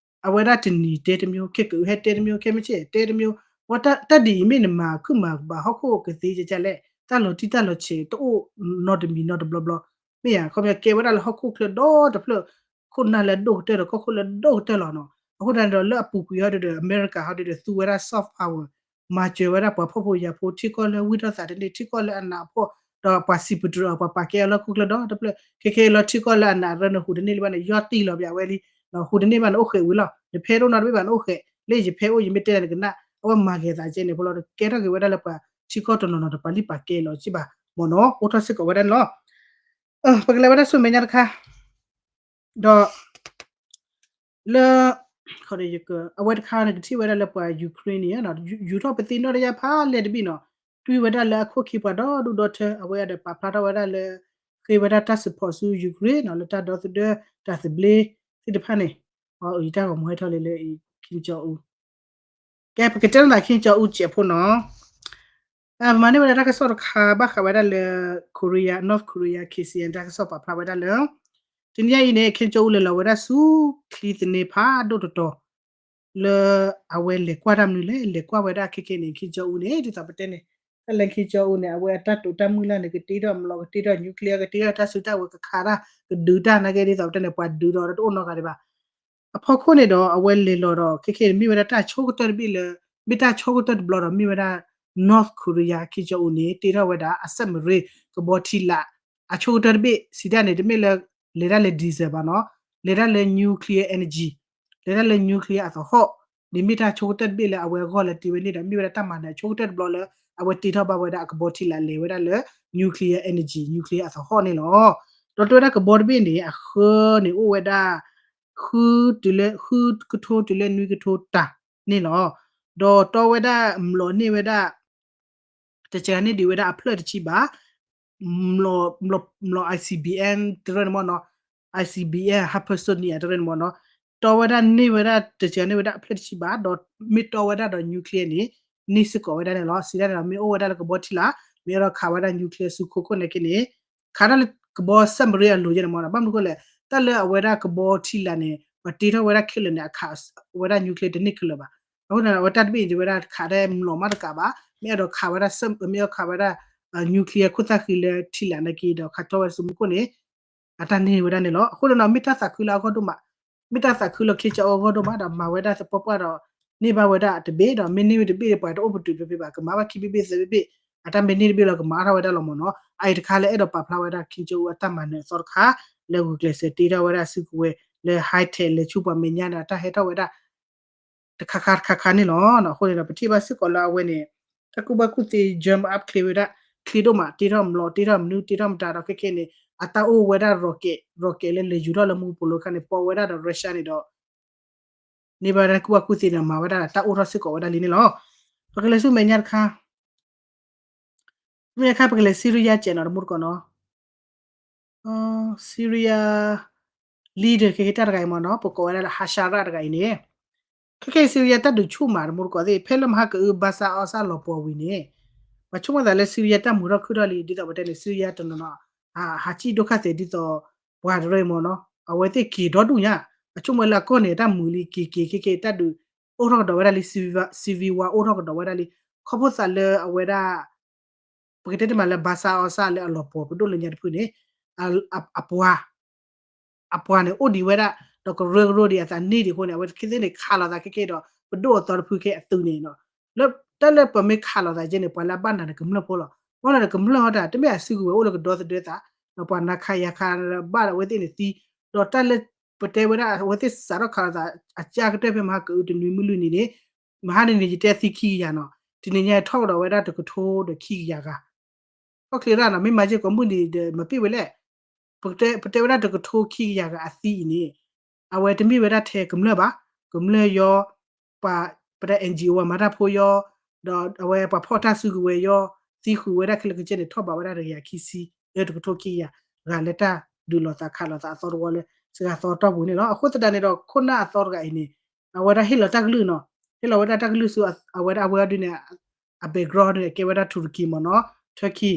အဝဲဒၣ်တနံၤတဲတမျိုး ခဲကဟဲတဲတမျိုး ခဲမုၢ်ဆ့ၣ်တဲတမျိုး ဝဲတၢ်ဒ်အံၤမ့ၢ်နမၤခုၣ်မၤကဘၣ်ဟီၣ်ခိၣ်ကသ့ကကလဲၣ် တၢ်လီၤတံၢ်တၢ်လီၤဆဲးတအိၣ်နီတမံၤနီတဘျီဘျီ မ့ၢ်ဧါ, ခီပညီကဲဝဲဒၣ်လၢဟီၣ်ခိၣ်ချၢဒီတဖျၢၣ် ခိၣ်နၢ်လၢအဒိၣ်ကတၢၢ်ဒီးကီၢ်ခိၣ်လၢအဒိၣ်ကတၢၢ်လီၤနီၤ. အဃိသတးန့ၣ်ဒီး လၢအပူၤကွံာ်ဟီဒ်ဒီး အမဲရကၤဟီဒ်ဒီး သူဝဲဒၣ် soft power မၤစၢၤဝဲဒၣ်ပှၤဖှီၣ်ဖိယာ်ဖိ ထံကီၢ်လၢဝံၣ်ထီၣ်သးတန့ၢ် ထံကီၢ်လၢအနးအဖှီၣ် ဒီးပှၤစံးပတြၢၤအီၤ ပှၤပာ်ကဲအီၤလၢဟီၣ်ခိၣ်ချၢဒီတဖျၢၣ် ခဲခဲအံၤလီၤ ထံကီၢ်လၢအနးအရၢနဟူးတန့ၢ်လံဘၣ်န့ၣ် ယီၢ်တံၢ်လီၤပဝဲလံ, ဟူးတန့ၢ်ဘၣ်န့ၣ်အိၣ်ဃဲးဝံၤလီၤ နဖဲတအိၣ်နီတဘ့ၣ်ဘၣ်န့ၣ်အိၣ်ဃဲး လၢယဖဲအိၣ်ယမ့ၢ်တဲလၢနကနၣ် အဝဲမၤဂ့ၤသးကဲန့ၣ်ဖိလီၤ ကဲထီၣ်က့ၤဝဲဒၣ်လၢပှၤထံကီၢ်တနီၤနီၤ တပာ်လံပာ်ကဲလီၤစ့ၢ်ဘၣ်မ့ၢ်နီၤ အိၣ်ထီၣ်စ့ၢ်ကီးဝဲဒၣ်န့ၣ်လီၤ. ပကလဲၤဝဲဒၣ်ဆူမဲာ်ညါတခါ ဒီး လၢ အဝဲတခါန့ၣ်ကထံၣ်ဝဲဒၣ်လၢပှၤ Ukraine န့ၣ် ယူၤထီၣ်ပသံနီၣ်တယၢ်ဖးလဲၢ်တဘ့ၣ်နီၤ တွံၢ်ဝဲဒၣ်လၢအခိၣ်ခံပှၤဒီဒူၣ်ဒီထၢ အဝဲအံၤဒီးပာ်ဖျါထီၣ်ဝဲဒၣ်လၢ ဃ့ဝဲဒၣ်တၢ် support ဆူ Ukraine နီၤ လၢတၢ်ဒီသဒၢတၢ်သဘျ့သ့ၣ်တဖၣ်န့ၣ် ယတၢ်ဂီၤမူဟဲထီၣ်လံလၢ Kim Jong Un ကဲ ပကတဲနီၢ်သး Kim Jong Un စဲးဖိနီၤ ပမၤန့ၢ်ဝဲဒၣ်တၢ်ကစီၣ်တခါ ဘၣ်ဃးဝဲဒၣ်လၢ Korea North Korea K C N တၢ်ကစီၣ်ပာ်ဖျါဝဲဒၣ်လၢ တနံၤညါအံၤန့ၣ် Kim Jong Un လဲၤလီၤဝဲဒၣ်ဆူချံသန့ဖးဒိၣ်တတီၤ လၢအဝဲလဲၤကွၢ်တၢ်မနုၤလဲၣ် လဲၤကွၢ်ဝဲဒၣ်ခဲခဲန့ၣ် Kim Jong Un န့ၣ် ဒ်သိးပတဲန့ၣ် တၢ်လၢ Kim Jong Un န့ၣ် အဝဲအတၢ်တိာ်တၢ်မုၢ်လၢ်န့ၣ် ကတ့ထီၣ်မလီၤ ကတ့ထီၣ် nuclear ကတ့ထီၣ်တၢ်စုတၢ်ဝဲၤကခးတၢ် ကဒုးတၢ်နာ်က့ဒ်သိးပတဲန့ၣ် ပှၤဒုးဒီးတအိၣ်နီတဂၤဒံးဘၣ် အဖီခိၣ်န့ၣ်ဒီး အဝဲလဲၤလီၤဒီး ခဲခဲန့ၣ် မ့ၢ်ဝဲဒၣ်တၢ်ဆိကတၢၢ်တဘ့ၣ်လၢ မ့ၢ်တၢ်ဆိကတၢၢ်တဘျီဒီး မ့ၢ်ဝဲဒၣ် North Korea Kim Jong Un န့ၣ် တ့ထီၣ်ဝဲဒၣ်အ submarine ကဘီထံလာ် အဆိကတၢၢ်တဘ့ၣ် စံးတၢ်န့ၣ် တမ့ၢ်လၢ လဲၤတၢ်လၢ diesel ဘၣ်နီၤ လဲၤတၢ်လၢ nuclear energy လဲၤတၢ်လၢ nuclear အသဟီၣ် ဒ်မ့ၢ်တၢ်ဆိကတၢၢ်တဘ့ၣ်လၢအဝဲအဂီၢ်လၢတ့ဝဲန့ၣ်ဒီး မ့ၢ်ဝဲဒၣ်တၢ်မၤနၢၤအဆိကတၢၢ်တဘျီလၢ အဝဲတ့ထီၣ်ဘၣ်ဝဲဒၣ်အကဘီထံလာ်လဲၤဝဲဒၣ်လၢ nuclear energy nuclear အသဟီၣ်န့ၣ်လီၤ. ဒီးတဲဝဲဒၣ်ကဘီတဘ့ၣ်န့ၣ် အဃၢန့ၣ်အိၣ်ဝဲဒၣ် ဃုတုၤလၢ ဃုကထိတုၤလၢနွံကထိတၢ်န့ၣ်လီၤ. ဒီးတီဝဲဒၣ်မျိာ်န့ၢ်ဝဲဒၣ် တစှၤန့ၢ်ဒံးဝဲဒၣ်အဖျၢၣ်တဆံဘး, မျိာ် မျိာ် မျိာ် ICBM တရၢန့ၣ်မ့ၢ်နီၤ, ICBM hypersonic တရၢန့ၣ်မ့ၢ်နီၤ, တီဝဲဒၣ်န့ၢ်ဝဲဒၣ် တစှၤန့ၢ်ဝဲဒၣ်အဖျၢၣ်တဆံဘး, ဒီးမ့ၢ်တီဝဲဒၣ်ဒီး nuclear န့ၣ် န့ၢ်စ့ၢ်ကီးဝဲဒၣ်န့ၣ်လီၤ. စံးဒ်န့ၣ်ဒီး မ့ၢ်အိၣ်ဝဲဒၣ်လၢကဘီထံလာ်, မ့ၢ်အဲၣ်ဒိးခးဝဲဒၣ် nuclear ဆူခိၣ်ခိၣ်န့ၣ်က့န့ၣ် ခးဒၣ်လၢကဘီ submarine အလိၤယဲန့ၣ်မ့ၢ်နီၤ. ဘၣ်မနုၤအဃိလဲၣ်, တၢ်လၢအဝဲဒၣ်ကဘီထံလာ်န့ၣ် ပှၤတ့ထီၣ်ဝဲဒၣ်ခဲလၢာ်န့ၣ် အခးဝဲဒၣ် nuclear တန့ၢ်ခဲလၢာ်ဘၣ်. အဃိန့ၣ် အဝဲတၢ်တဘ့ၣ်အံၤ တဲဝဲဒၣ်ခးဒၣ်မျိာ်မးတကးဘၣ်, မ့ၢ်အဲၣ်ဒိးခးဝဲဒၣ် မ့ၢ်အဲၣ်ဒိးခးဝဲဒၣ် nuclear ခိၣ်သၣ်ဃံလၢထံလာ်န့ၣ်က့ဒီး ခးထီၣ်ဝဲဆူမူခိၣ်န့ၣ် အတၢ်န့ၢ်ဝဲဒၣ်န့ၣ်လီၤ. အဃိန့ၣ်ဒီး မ့ၢ်တၢ်သးခုလၢအဂီၢ်ဒိၣ်မး, မ့ၢ်တၢ်သးခုလၢ ခ့ကၠီ အဂီၢ်ဒိၣ်မးဒီး မၤဝဲဒၣ်သပှၢ်ပှၢ်ဒီး န့ၢ်ဘၣ်ဝဲဒၣ်တဘ့ၣ်ဒီး မ့ၢ်န့ၢ်ဝဲတဘ့ၣ်ဒီး ပှၤတအိၣ်ပတုာ်ဖဲဖဲဘၣ်, ကမၤဘၣ်ခံဘ့ၣ်ဘ့ၣ်သၢဘ့ၣ်ဘ့ၣ်, အတၢ်မ့ၢ်န့ၢ်တဘ့ၣ်လီၤ ကမၤအါထီၣ်ဝဲဒၣ်လီၤမ့ၢ်နီၤ. အအံၤတခါလၢအဲၣ်ဒိးပာ်ဖျါဝဲဒၣ် ခ့ကၠီ အတၢ်မၤနၢၤအသီတခါ လၢဂုာ်ကျဲးစၢးတ့ထီၣ်ဝဲဒၣ်စုကဝဲၤလၢ high tech လဲၤဆူပှၤမဲာ်ညါဒီး တၢ်ဟဲထီၣ်ဝဲဒၣ် တခါခါတခါခါန့ၣ်လီၤ. အဃိန့ၣ်ဒီး ပထံၣ်ဘၣ်စ့ၢ်ကီးလၢအဝဲန့ၣ် တၢ်ကူၣ်ဘၣ်ကူၣ်သ့ jump up ချ့ဝဲဒၣ် ချ့ဒိၣ်မး, တ့ထီၣ်မျိာ် တ့ထီၣ်မနုၤ တ့ထီၣ်မတၤဒီး ခဲခဲန့ၣ် အတၢ်အိၣ်ဝဲဒၣ် rocket, rocket လၢလဲၤယူၤထီၣ်လၢမူကပိာ်လိၤခါန့ၣ် ပိာ်ဝဲဒၣ်ဒီး Russia န့ၣ်ဒီး န့ၢ်ဘၣ်ဝဲဒၣ်ကူၣ်ဘၣ်ကူၣ်သ့ဒီး မၤဝဲဒၣ်တၢ်အိၣ်ထီၣ်စ့ၢ်ကီးဝဲဒၣ်လံန့ၣ်လီၤ. ပကလဲၤဆူမဲာ်ညါတခါ မဲာ်ညါတခါ ပကလဲၤ Syria ကဲးနီၤ တမူတကိးနီၤ. Syria leader ခဲခဲတၢ်တဂၤအံၤမ့ၢ်နီၤ ပကိးဝဲဒၣ်လၢ Hashara တဂၤအံၤန့ၣ် ခဲခဲအံၤ Syria တၢ်ဒုးဆူၣ်မး တမူတကိးသ့ၣ် ဖဲလၢမဟါကအု Bashar al-Assad လီၤပှီၤဝံၤန့ၣ် ပှၤဆိကမိၣ်သးလၢ Syria တၢ်မုာ်ထီၣ်ခုၣ်ထီၣ်လံ ဒ်သိးပတဲန့ၣ် Syria တနီၤနီၤ ဟးစံၣ်ဒိၣ်ခါသ့ၣ်ဒ်သိး ပှၤတရၢအံၤမ့ၢ်နီၤ အဝဲသ့ၣ်က့ၤဒီဒူၣ်ညါ အဆိကမိၣ်လၢအကီၢ်န့ၣ် တၢ်မုာ်လံက့ၤက့ၤခဲခဲအံၤ တၢ်ဒုးအိၣ်ထီၣ်ကဒီးဝဲဒၣ်လံ civil war အိၣ်ထီၣ်ကဒီးဝဲဒၣ်လံ ခီဖျိသးလၢအဝဲဒၣ် ပကတဲတမံၤလၢ Bashar al-Assad လၢအလီၤပှီၤပဒိၣ်လၢညါတဖုန့ၣ် အပှၤ အပှၤန့ၣ်အိၣ်ဒံးဝဲဒၣ် ဒီးကရၢကရိဒံးအသးန့ၢ်ဒံးအဃိန့ၣ် အဝဲသ့ၣ်န့ၣ်ခးလိာ်သးခဲကဲဒီး ပဒိၣ်အသီတဖုခဲအသုးန့ၣ်နီၤ လၢတၢ်လၢပမ့ၢ်ခးလိာ်သးကဲန့ၣ် ပှၤလၢအဘၣ်နၤန့ၣ်ကမျၢၢ်ဖိလီၤ. ဘၣ်နၤန့ၣ်ကမျၢၢ်ဟီတၢ် တမ့ၢ်အစုကဝဲၤအိၣ်လၢကဒီသဒၢသး ဒီးပှၤနၤခးယၤခးဘၣ်ဒီးအဝဲသ့ၣ်န့ၣ်သံ ဒီးတၢ်လၢပတဲဝဲဒၣ် အဝဲသ့ၣ်စးထီၣ်ခးလိာ်သးအကၢ်ကတၢၢ်ဖဲမဟါကအုတနွံမုၢ်လွံၢ်နံၤန့ၣ် မဟါန့ၣ်န့ၣ် ယတဲသံခံကယၤနီၤ တနံၤညါထီၣ်ကဒီးဝဲဒၣ်တကထိဒီးခံကယၤဂၤ ခီၣ်ချ့ရၣ်နီၤ မ့ၢ်မၤယဲၢ်ကိးမုၢ်နံၤဒီး မၤပ့ၢ်ဝဲလဲၣ် ပတဲ ပတဲဝဲဒၣ်တကထိခံကယၤဂၤအသံအံၤန့ၣ် အဝဲတမ့ၢ်ဝဲဒၣ်ထဲကမျၢၢ်ဘၣ် ကမျၢၢ်ယီ ပှၤ ပတဲ N G O မၤတၢ်ဖိယီ ဒီးအဝဲပှၤဖီၣ်တၢ်စုကဝဲၤယီ သံဃုာ်ဝဲဒၣ်ခဲလၢာ်ခဲဆ့န့ၣ် ထီၣ်ဘးဝဲဒၣ်တကယၤခံဆံ လၢတကထိခံကယၤဂၤလၢတၢ်ဒုးလိာ်သးခးလိာ်သးအသီတဝီလၢ စှၤသီတီၢ်ပူၤန့ၣ်လီၤ. အဃိသတးန့ၣ်ဒီး ခိၣ်နၢ်အသီတဂၤအံၤန့ၣ် အဝဲဒၣ်ဟ့ၣ်လီၤတၢ်ကလုၢ်နီၤ ဟ့ၣ်လီၤဝဲဒၣ်တၢ်ကလုၢ်ဆူ အဝဲဒၣ်အဝဲအဒုန့ၣ် အ background န့ၣ် ကဲဝဲဒၣ် Turkey မ့ၢ်နီၤ Turkey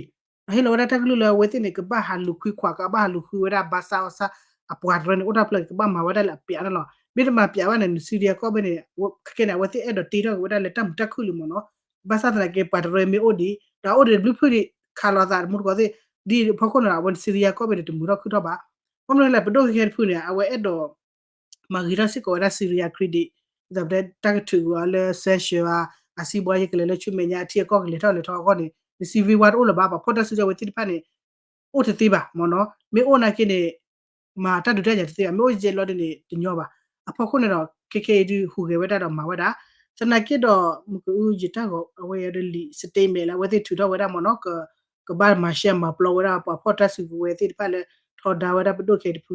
အဟ့ၣ်လီၤဝဲဒၣ်တၢ်ကလုၢ်လၢအဝဲသ့ၣ်န့ၣ် ကဘၣ်ဟးလူၤခွံခွး ကဘၣ်ဟးလူၤဃုဝဲဒၣ် Bashar al-Assad အပှၤတရၢန့ၣ် အိၣ်တၢ်ဖျၢၣ် ကဘၣ်မၤဝဲဒၣ်လၢအပျးန့ၣ်လီၤ. မ့ၢ်တမၤပျးဘၣ်န့ၣ် Syria ကီၢ်ဘ့ၣ်န့ၣ် ခဲကဲန့ၣ် အဝဲသ့ၣ်အဲၣ်ဒိးတ့ထီၣ်က့ၤဝဲဒၣ်လၢတၢ်မုာ်တၢ်ခုၣ်လံမ့ၢ်နီၤ ဘၣ်ဆၣ်သနာ်က့ ပှၤတရၢမ့ၢ်အိၣ်ဒံး ဒီးအိၣ်ဒံးဘျုးဖုၣ်ဒံး ခးလိာ်သးတမူတကိးသ့ၣ် ဒ်အဖီခိၣ်န့ၣ်ဒီး အဝဲ Syria ကီၢ်ဘ့ၣ်န့ၣ် တမုာ်ထီၣ်ခုၣ်ထီၣ်ဘၣ်. ဘၣ်မနုၤလဲၣ် ပဒိၣ်ခဲခဲတဖုန့ၣ် အဝဲအဲၣ်ဒိး မၤဂ့ၤထီၣ်စ့ၢ်ကီးဝဲဒၣ် Syria credit ဒ်သိးပတဲတၢ်ကထုးကွံာ်အီၤလၢ sanction ဧါ အစံးဘှါယဲၢ်ကလဲၤလၢဆူမဲာ်ညါ အထံအကီၢ်ကလဲၤထီၣ်လဲၤထီအဂီၢ်န့ၣ် န civil war တအိၣ်လၢၤဘၣ် ပှၤဖီၣ်တၢ်စုကဝဲၤသ့ၣ်တဖၣ်န့ၣ် အိၣ်တသ့ဘၣ်မ့ၢ်နီၤ မ့ၢ်အိၣ်နာ်က့န့ၣ် မၤတၢ်ဒုးတၢ်ယၤတသ့ဘၣ် မ့ၢ်အိၣ်ယဲၢ်လီၤဒ်န့ၣ် တညီဘၣ် အဖီခိၣ်န့ၣ်ဒီး ခဲခဲအံၤဒုးဟူးဂဲၤဝဲဒၣ်ဒီးမၤဝဲဒၣ် သနာ်က့ဒီး မုၢ်ကအုယတၢ်ဂီၤ အဝဲအံၤဒီးလံာ် statement လၢအဝဲသ့ၣ်ထုးထီၣ်ဝဲဒၣ်မ့ၢ်နီၤ ကဘၣ်မၤရှဲမၤပျီဝဲဒၣ် ပှၤဖီၣ်တၢ်စုကဝဲၤသ့ၣ်တဖၣ်လၢ ထီဒါဝဲဒၣ်ပဒိၣ်ခဲတဖု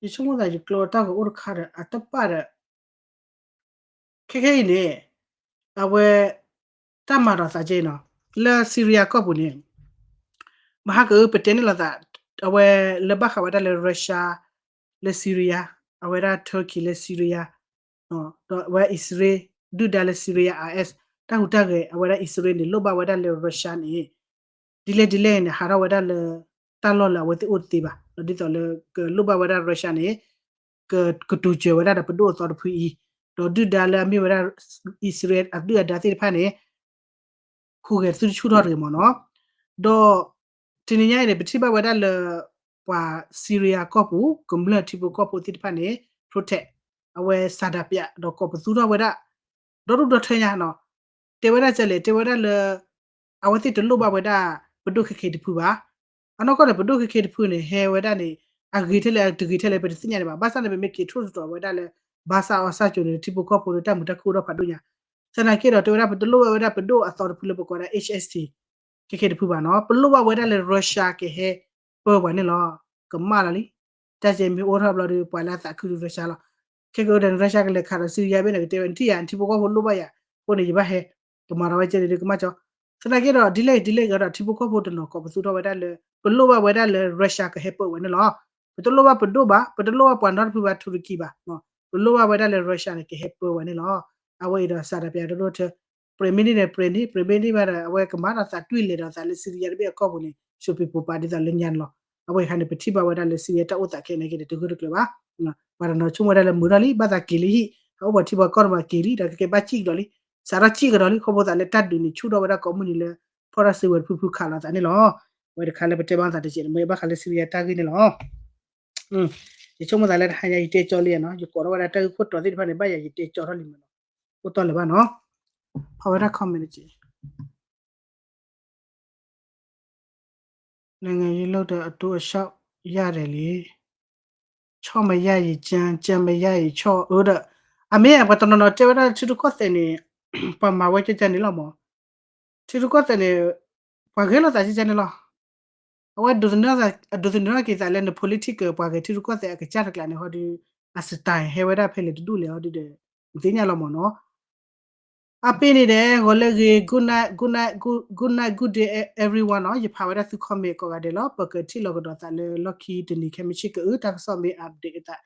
ယဆိကမိၣ်သးယကျိတၢ်ဂီၤအိၣ်တခါဒီး အတပၣ်ဒီး ခဲခဲအံၤန့ၣ် အဝဲ တၢ်မၤဒီးသးကဲနီၤ လၢ Syria ကီၢ်ပူၤန့ၣ် မဟါကအုပတဲန့ၣ်လိာ်သး အဝဲလၢဘၣ်ဃးဝဲဒၣ်လၢ Russia လၢ Syria အဝဲဒၣ် Turkey လၢ Syria ဒီးအဝဲအံၣ်စရ့လး ဒုၣ်ဒါလၢ Syria IS တၢ်ဟူးတၢ်ဂဲၤ အဝဲဒၣ်အံၣ်စရ့လးန့ၣ် လိၣ်ဘၣ်ဝဲဒၣ်လၢ Russia န့ၣ် ဒ်လဲၣ်ဒ်လဲၣ်န့ၣ် ဟးထီၣ်ဝဲဒၣ်လၢ တၢ်လီၢ်လၢအဝဲသ့ၣ်အိၣ်တသ့ဘၣ် ဒီးဒ်သိးလၢကလိၣ်ဘၣ်ဝဲဒၣ် Russia န့ၣ် ကတိၤစၢၤဝဲဒၣ်ဒီးပဒိၣ်အသီတဖုအံၤ ဒီးဒုၣ်ဒါလၢအမ့ၢ်ဝဲဒၣ် အံၣ်စရ့လးအဒုၣ်အဒါသ့ၣ်တဖၣ်န့ၣ် ဟူးဂဲၤသုတဆူၣ်ထီၣ်တဂ့ၤမ့ၢ်နီၤ ဒီး တနံၤညါအံၤန့ၣ် ပထံၣ်ဘၣ်ဝဲဒၣ်လၢ ပှၤ Syria ကီၢ်ပူၤ ကမျၢၢ်ထံဖိကီၢ်ဖိသ့ၣ်တဖၣ်န့ၣ် protest အဝဲစၤဒၤပၠး ဒီးကိးပသူထီၣ်ဝဲဒၣ် ဒီဒူၣ်ဒီထၢညါနီၤ တဲဝဲဒၣ်ကလဲၣ် တဲဝဲဒၣ်လၢ အဝဲသ့ၣ်တလိၣ်ဘၣ်ဝဲဒၣ် ပဒိၣ်ခဲခဲတဖုဘၣ် အနီၢ်ကီၢ်န့ၣ် ပဒိၣ်ခဲခဲတဖုန့ၣ် ဟဲဝဲဒၣ်န့ၣ် အဂ့ၤထဲလဲၣ် တဂ့ၤထဲလဲၣ် ပတသ့ၣ်ညါန့ၣ်ဘၣ် ဘၣ်ဆၣ်န့ၣ် ပမ့ၢ်က့ၤထိၣ်သတြီၤဝဲဒၣ်လၢ ဘၣ်ဆၣ်အီၣ်ဆၣ်ကၠိန့ၣ် ထံဖိကီၢ်ဖိဒီးတၢ်မုာ်တၢ်ခုၣ်အိၣ်ဒီးဖးဒိၣ်ညါ သနာ်က့ဒီး တဲဝဲဒၣ် ပတလိၣ်ဘၣ်ဝဲဒၣ်ပဒိၣ်အသီတဖုလၢပကိးဝဲဒၣ် H S T ခဲခဲတဖုဘၣ်နီၤ ပလိၣ်ဘၣ်ဝဲဒၣ်လၢ Russia ကဟဲ ကဟဲပၢပှၤန့ၣ်လီၤ. ကမၣ်လီၤလံ. တၢ်ကဲမ့ၢ်အိၣ်ထီၣ်ဘျီဒီး ပှၤလၢအသးခုဒီး Russia လီၤ. ခဲကနံၣ်အံၤန့ၣ် Russia ကလဲၤခးဒီး Syria ဘ့ၣ်န့ၣ် ကတဲဝဲ နထံၣ်ယၤ နထံဖိကီၢ်ဖိလိၣ်ဘၣ်ယၤ အဃိန့ၣ် ယဘၣ်ဟဲ ကမၤထီၣ်ဝဲကဲန့ၣ်ဒီး ကမၣ်ကၠီ သနာ်က့ဒီး ဒ်လဲၣ်ဒ်လဲၣ်ဂ့ၤဒီး ထံဖိကီၢ်ဖိတနီၤကီး ပသူထီၣ်ဝဲဒၣ်လၢ ပလိၣ်ဘၣ်ဝဲဒၣ်လၢ Russia ကဟဲပၢဝဲန့ၣ်လီၤ. ပတလိၣ်ဘၣ်ပဒိၣ်ဘၣ်, ပတလိၣ်ဘၣ်ပှၤနီတဖုဘၣ် ထူရကံဘၣ်, ပလိၣ်ဘၣ်ဝဲဒၣ်လၢ Russia န့ၣ် ကဟဲပၢဝဲန့ၣ်လီၤ. အဝဲအံၤဒီးစးဒၣ်ပျးတဒိၣ်ထၢ ပြၢမ့ၢ်န့ၣ်ဒီးပြၢန့ၣ်, ပြၢမ့ၢ်န့ၣ်ဘၣ်ဒီး အဝဲကမၤဒီးသးတွံၢ်လဲၤဒီးသးလၢ Syria တဘ့ၣ်အကီၢ်ပူၤန့ၣ် စူးပံးပိာ်ပာ်ဒ်သိးလၢညါန့ၣ်လီၤ. အဝဲအခါန့ၣ် ပထံၣ်ဘၣ်ဝဲဒၣ်လၢ Syria တၢ်အိၣ်သးခဲအံၤန့ၣ်က့န့ၣ် တဂၢၢ်တကျၢၤဘၣ်. ပှၤတနီၤဆိကမိၣ်ဝဲဒၣ်လၢမုာ်ထီၣ်လံ ဘၣ်သးက့ၤလံဟံၣ်, ဟးအိၣ်ပှၤထံပှၤကီၢ်တမၤက့ၤလံ ဒီးကကဲဘၣ်စံၣ်ကဒီးလံ, စးထီၣ်စံၣ်ကဒီးလံ ခီဖျိသးလၢတၢ်ဒုးန့ၣ် ဆူၣ်ထီၣ်ဝဲဒၣ်ကိးမုၢ်နံၤလၢ ဖီၣ်တၢ်စုဝဲၤတဖုဖုခးလီၤသးန့ၣ်လီၤ. အဝဲတခါလၢပတဲဘၣ်သးတကဲးန့ၣ် မ့ၢ်ဘၣ်ဃးလၢ Syria တၢ်ဂ့ၢ်န့ၣ်လီၤ. ယဆိကမိၣ်သးလၢတဟါညါ ယတဲကၠီလံနီၤ, ယကိးထီၣ်ဝဲဒၣ်တၢ်ဂ့ၢ်ခိၣ်တီသ့ၣ်တဖၣ်န့ၣ် ဘၣ်ယၤယတဲကၠီထီၣ်လံမးနီၤ, အိၣ်တီၢ်လၢၤဘၣ်နီၤ. ဖးဝဲဒၣ် comment တကဲး နိုင်ငံရေးလုပ်တဲ့အတူအရှောက်ရတယ်လေ, ချော့မရရင်ကြမ်း, ကြမ်းမရရင်ချော့, အၢဒီး အမ့ၢ်ပှၤတနီၤနီၤတဲဝဲဒၣ်ထံရူၢ်ကီၢ်သဲးန့ၣ် ပှၤမၤဝဲကကန့ၣ်လီၤမး, ထံရူၢ်ကီၢ်သဲးန့ၣ် ပှၤဂဲၤလိာ်သးကကန့ၣ်လီၤ. အဝဲဒိးသန့ၤထီၣ်က့ၤသးလၢန political ပှၤဂဲၤထံရူၢ်ကီၢ်သဲးအကစၢ်တကျးန့ၣ် ဟီဒီး အ style ဟဲဝဲဒၣ်ဖဲလဲၣ်တဒူၣ်လဲၣ်ဟီဒီး နသ့ၣ်ညါလီၤမးနီၤ. အပ့ၤန့ၣ်ဒီး ဂီၤလၢဂ့ၤ good night, good night, good, good night, good day everyone နီၤ, ယဖးဝဲဒၣ်သု comment ကိးဂၤဒဲးလီၤ, ပကထံၣ်လိာ်ကဒီးသးလၢလီၢ်ခံတနံၤခဲမုၢ်ဆ့ၣ်ကအုၣ် တၢ်ကစီၣ်မ့ၢ် update အသး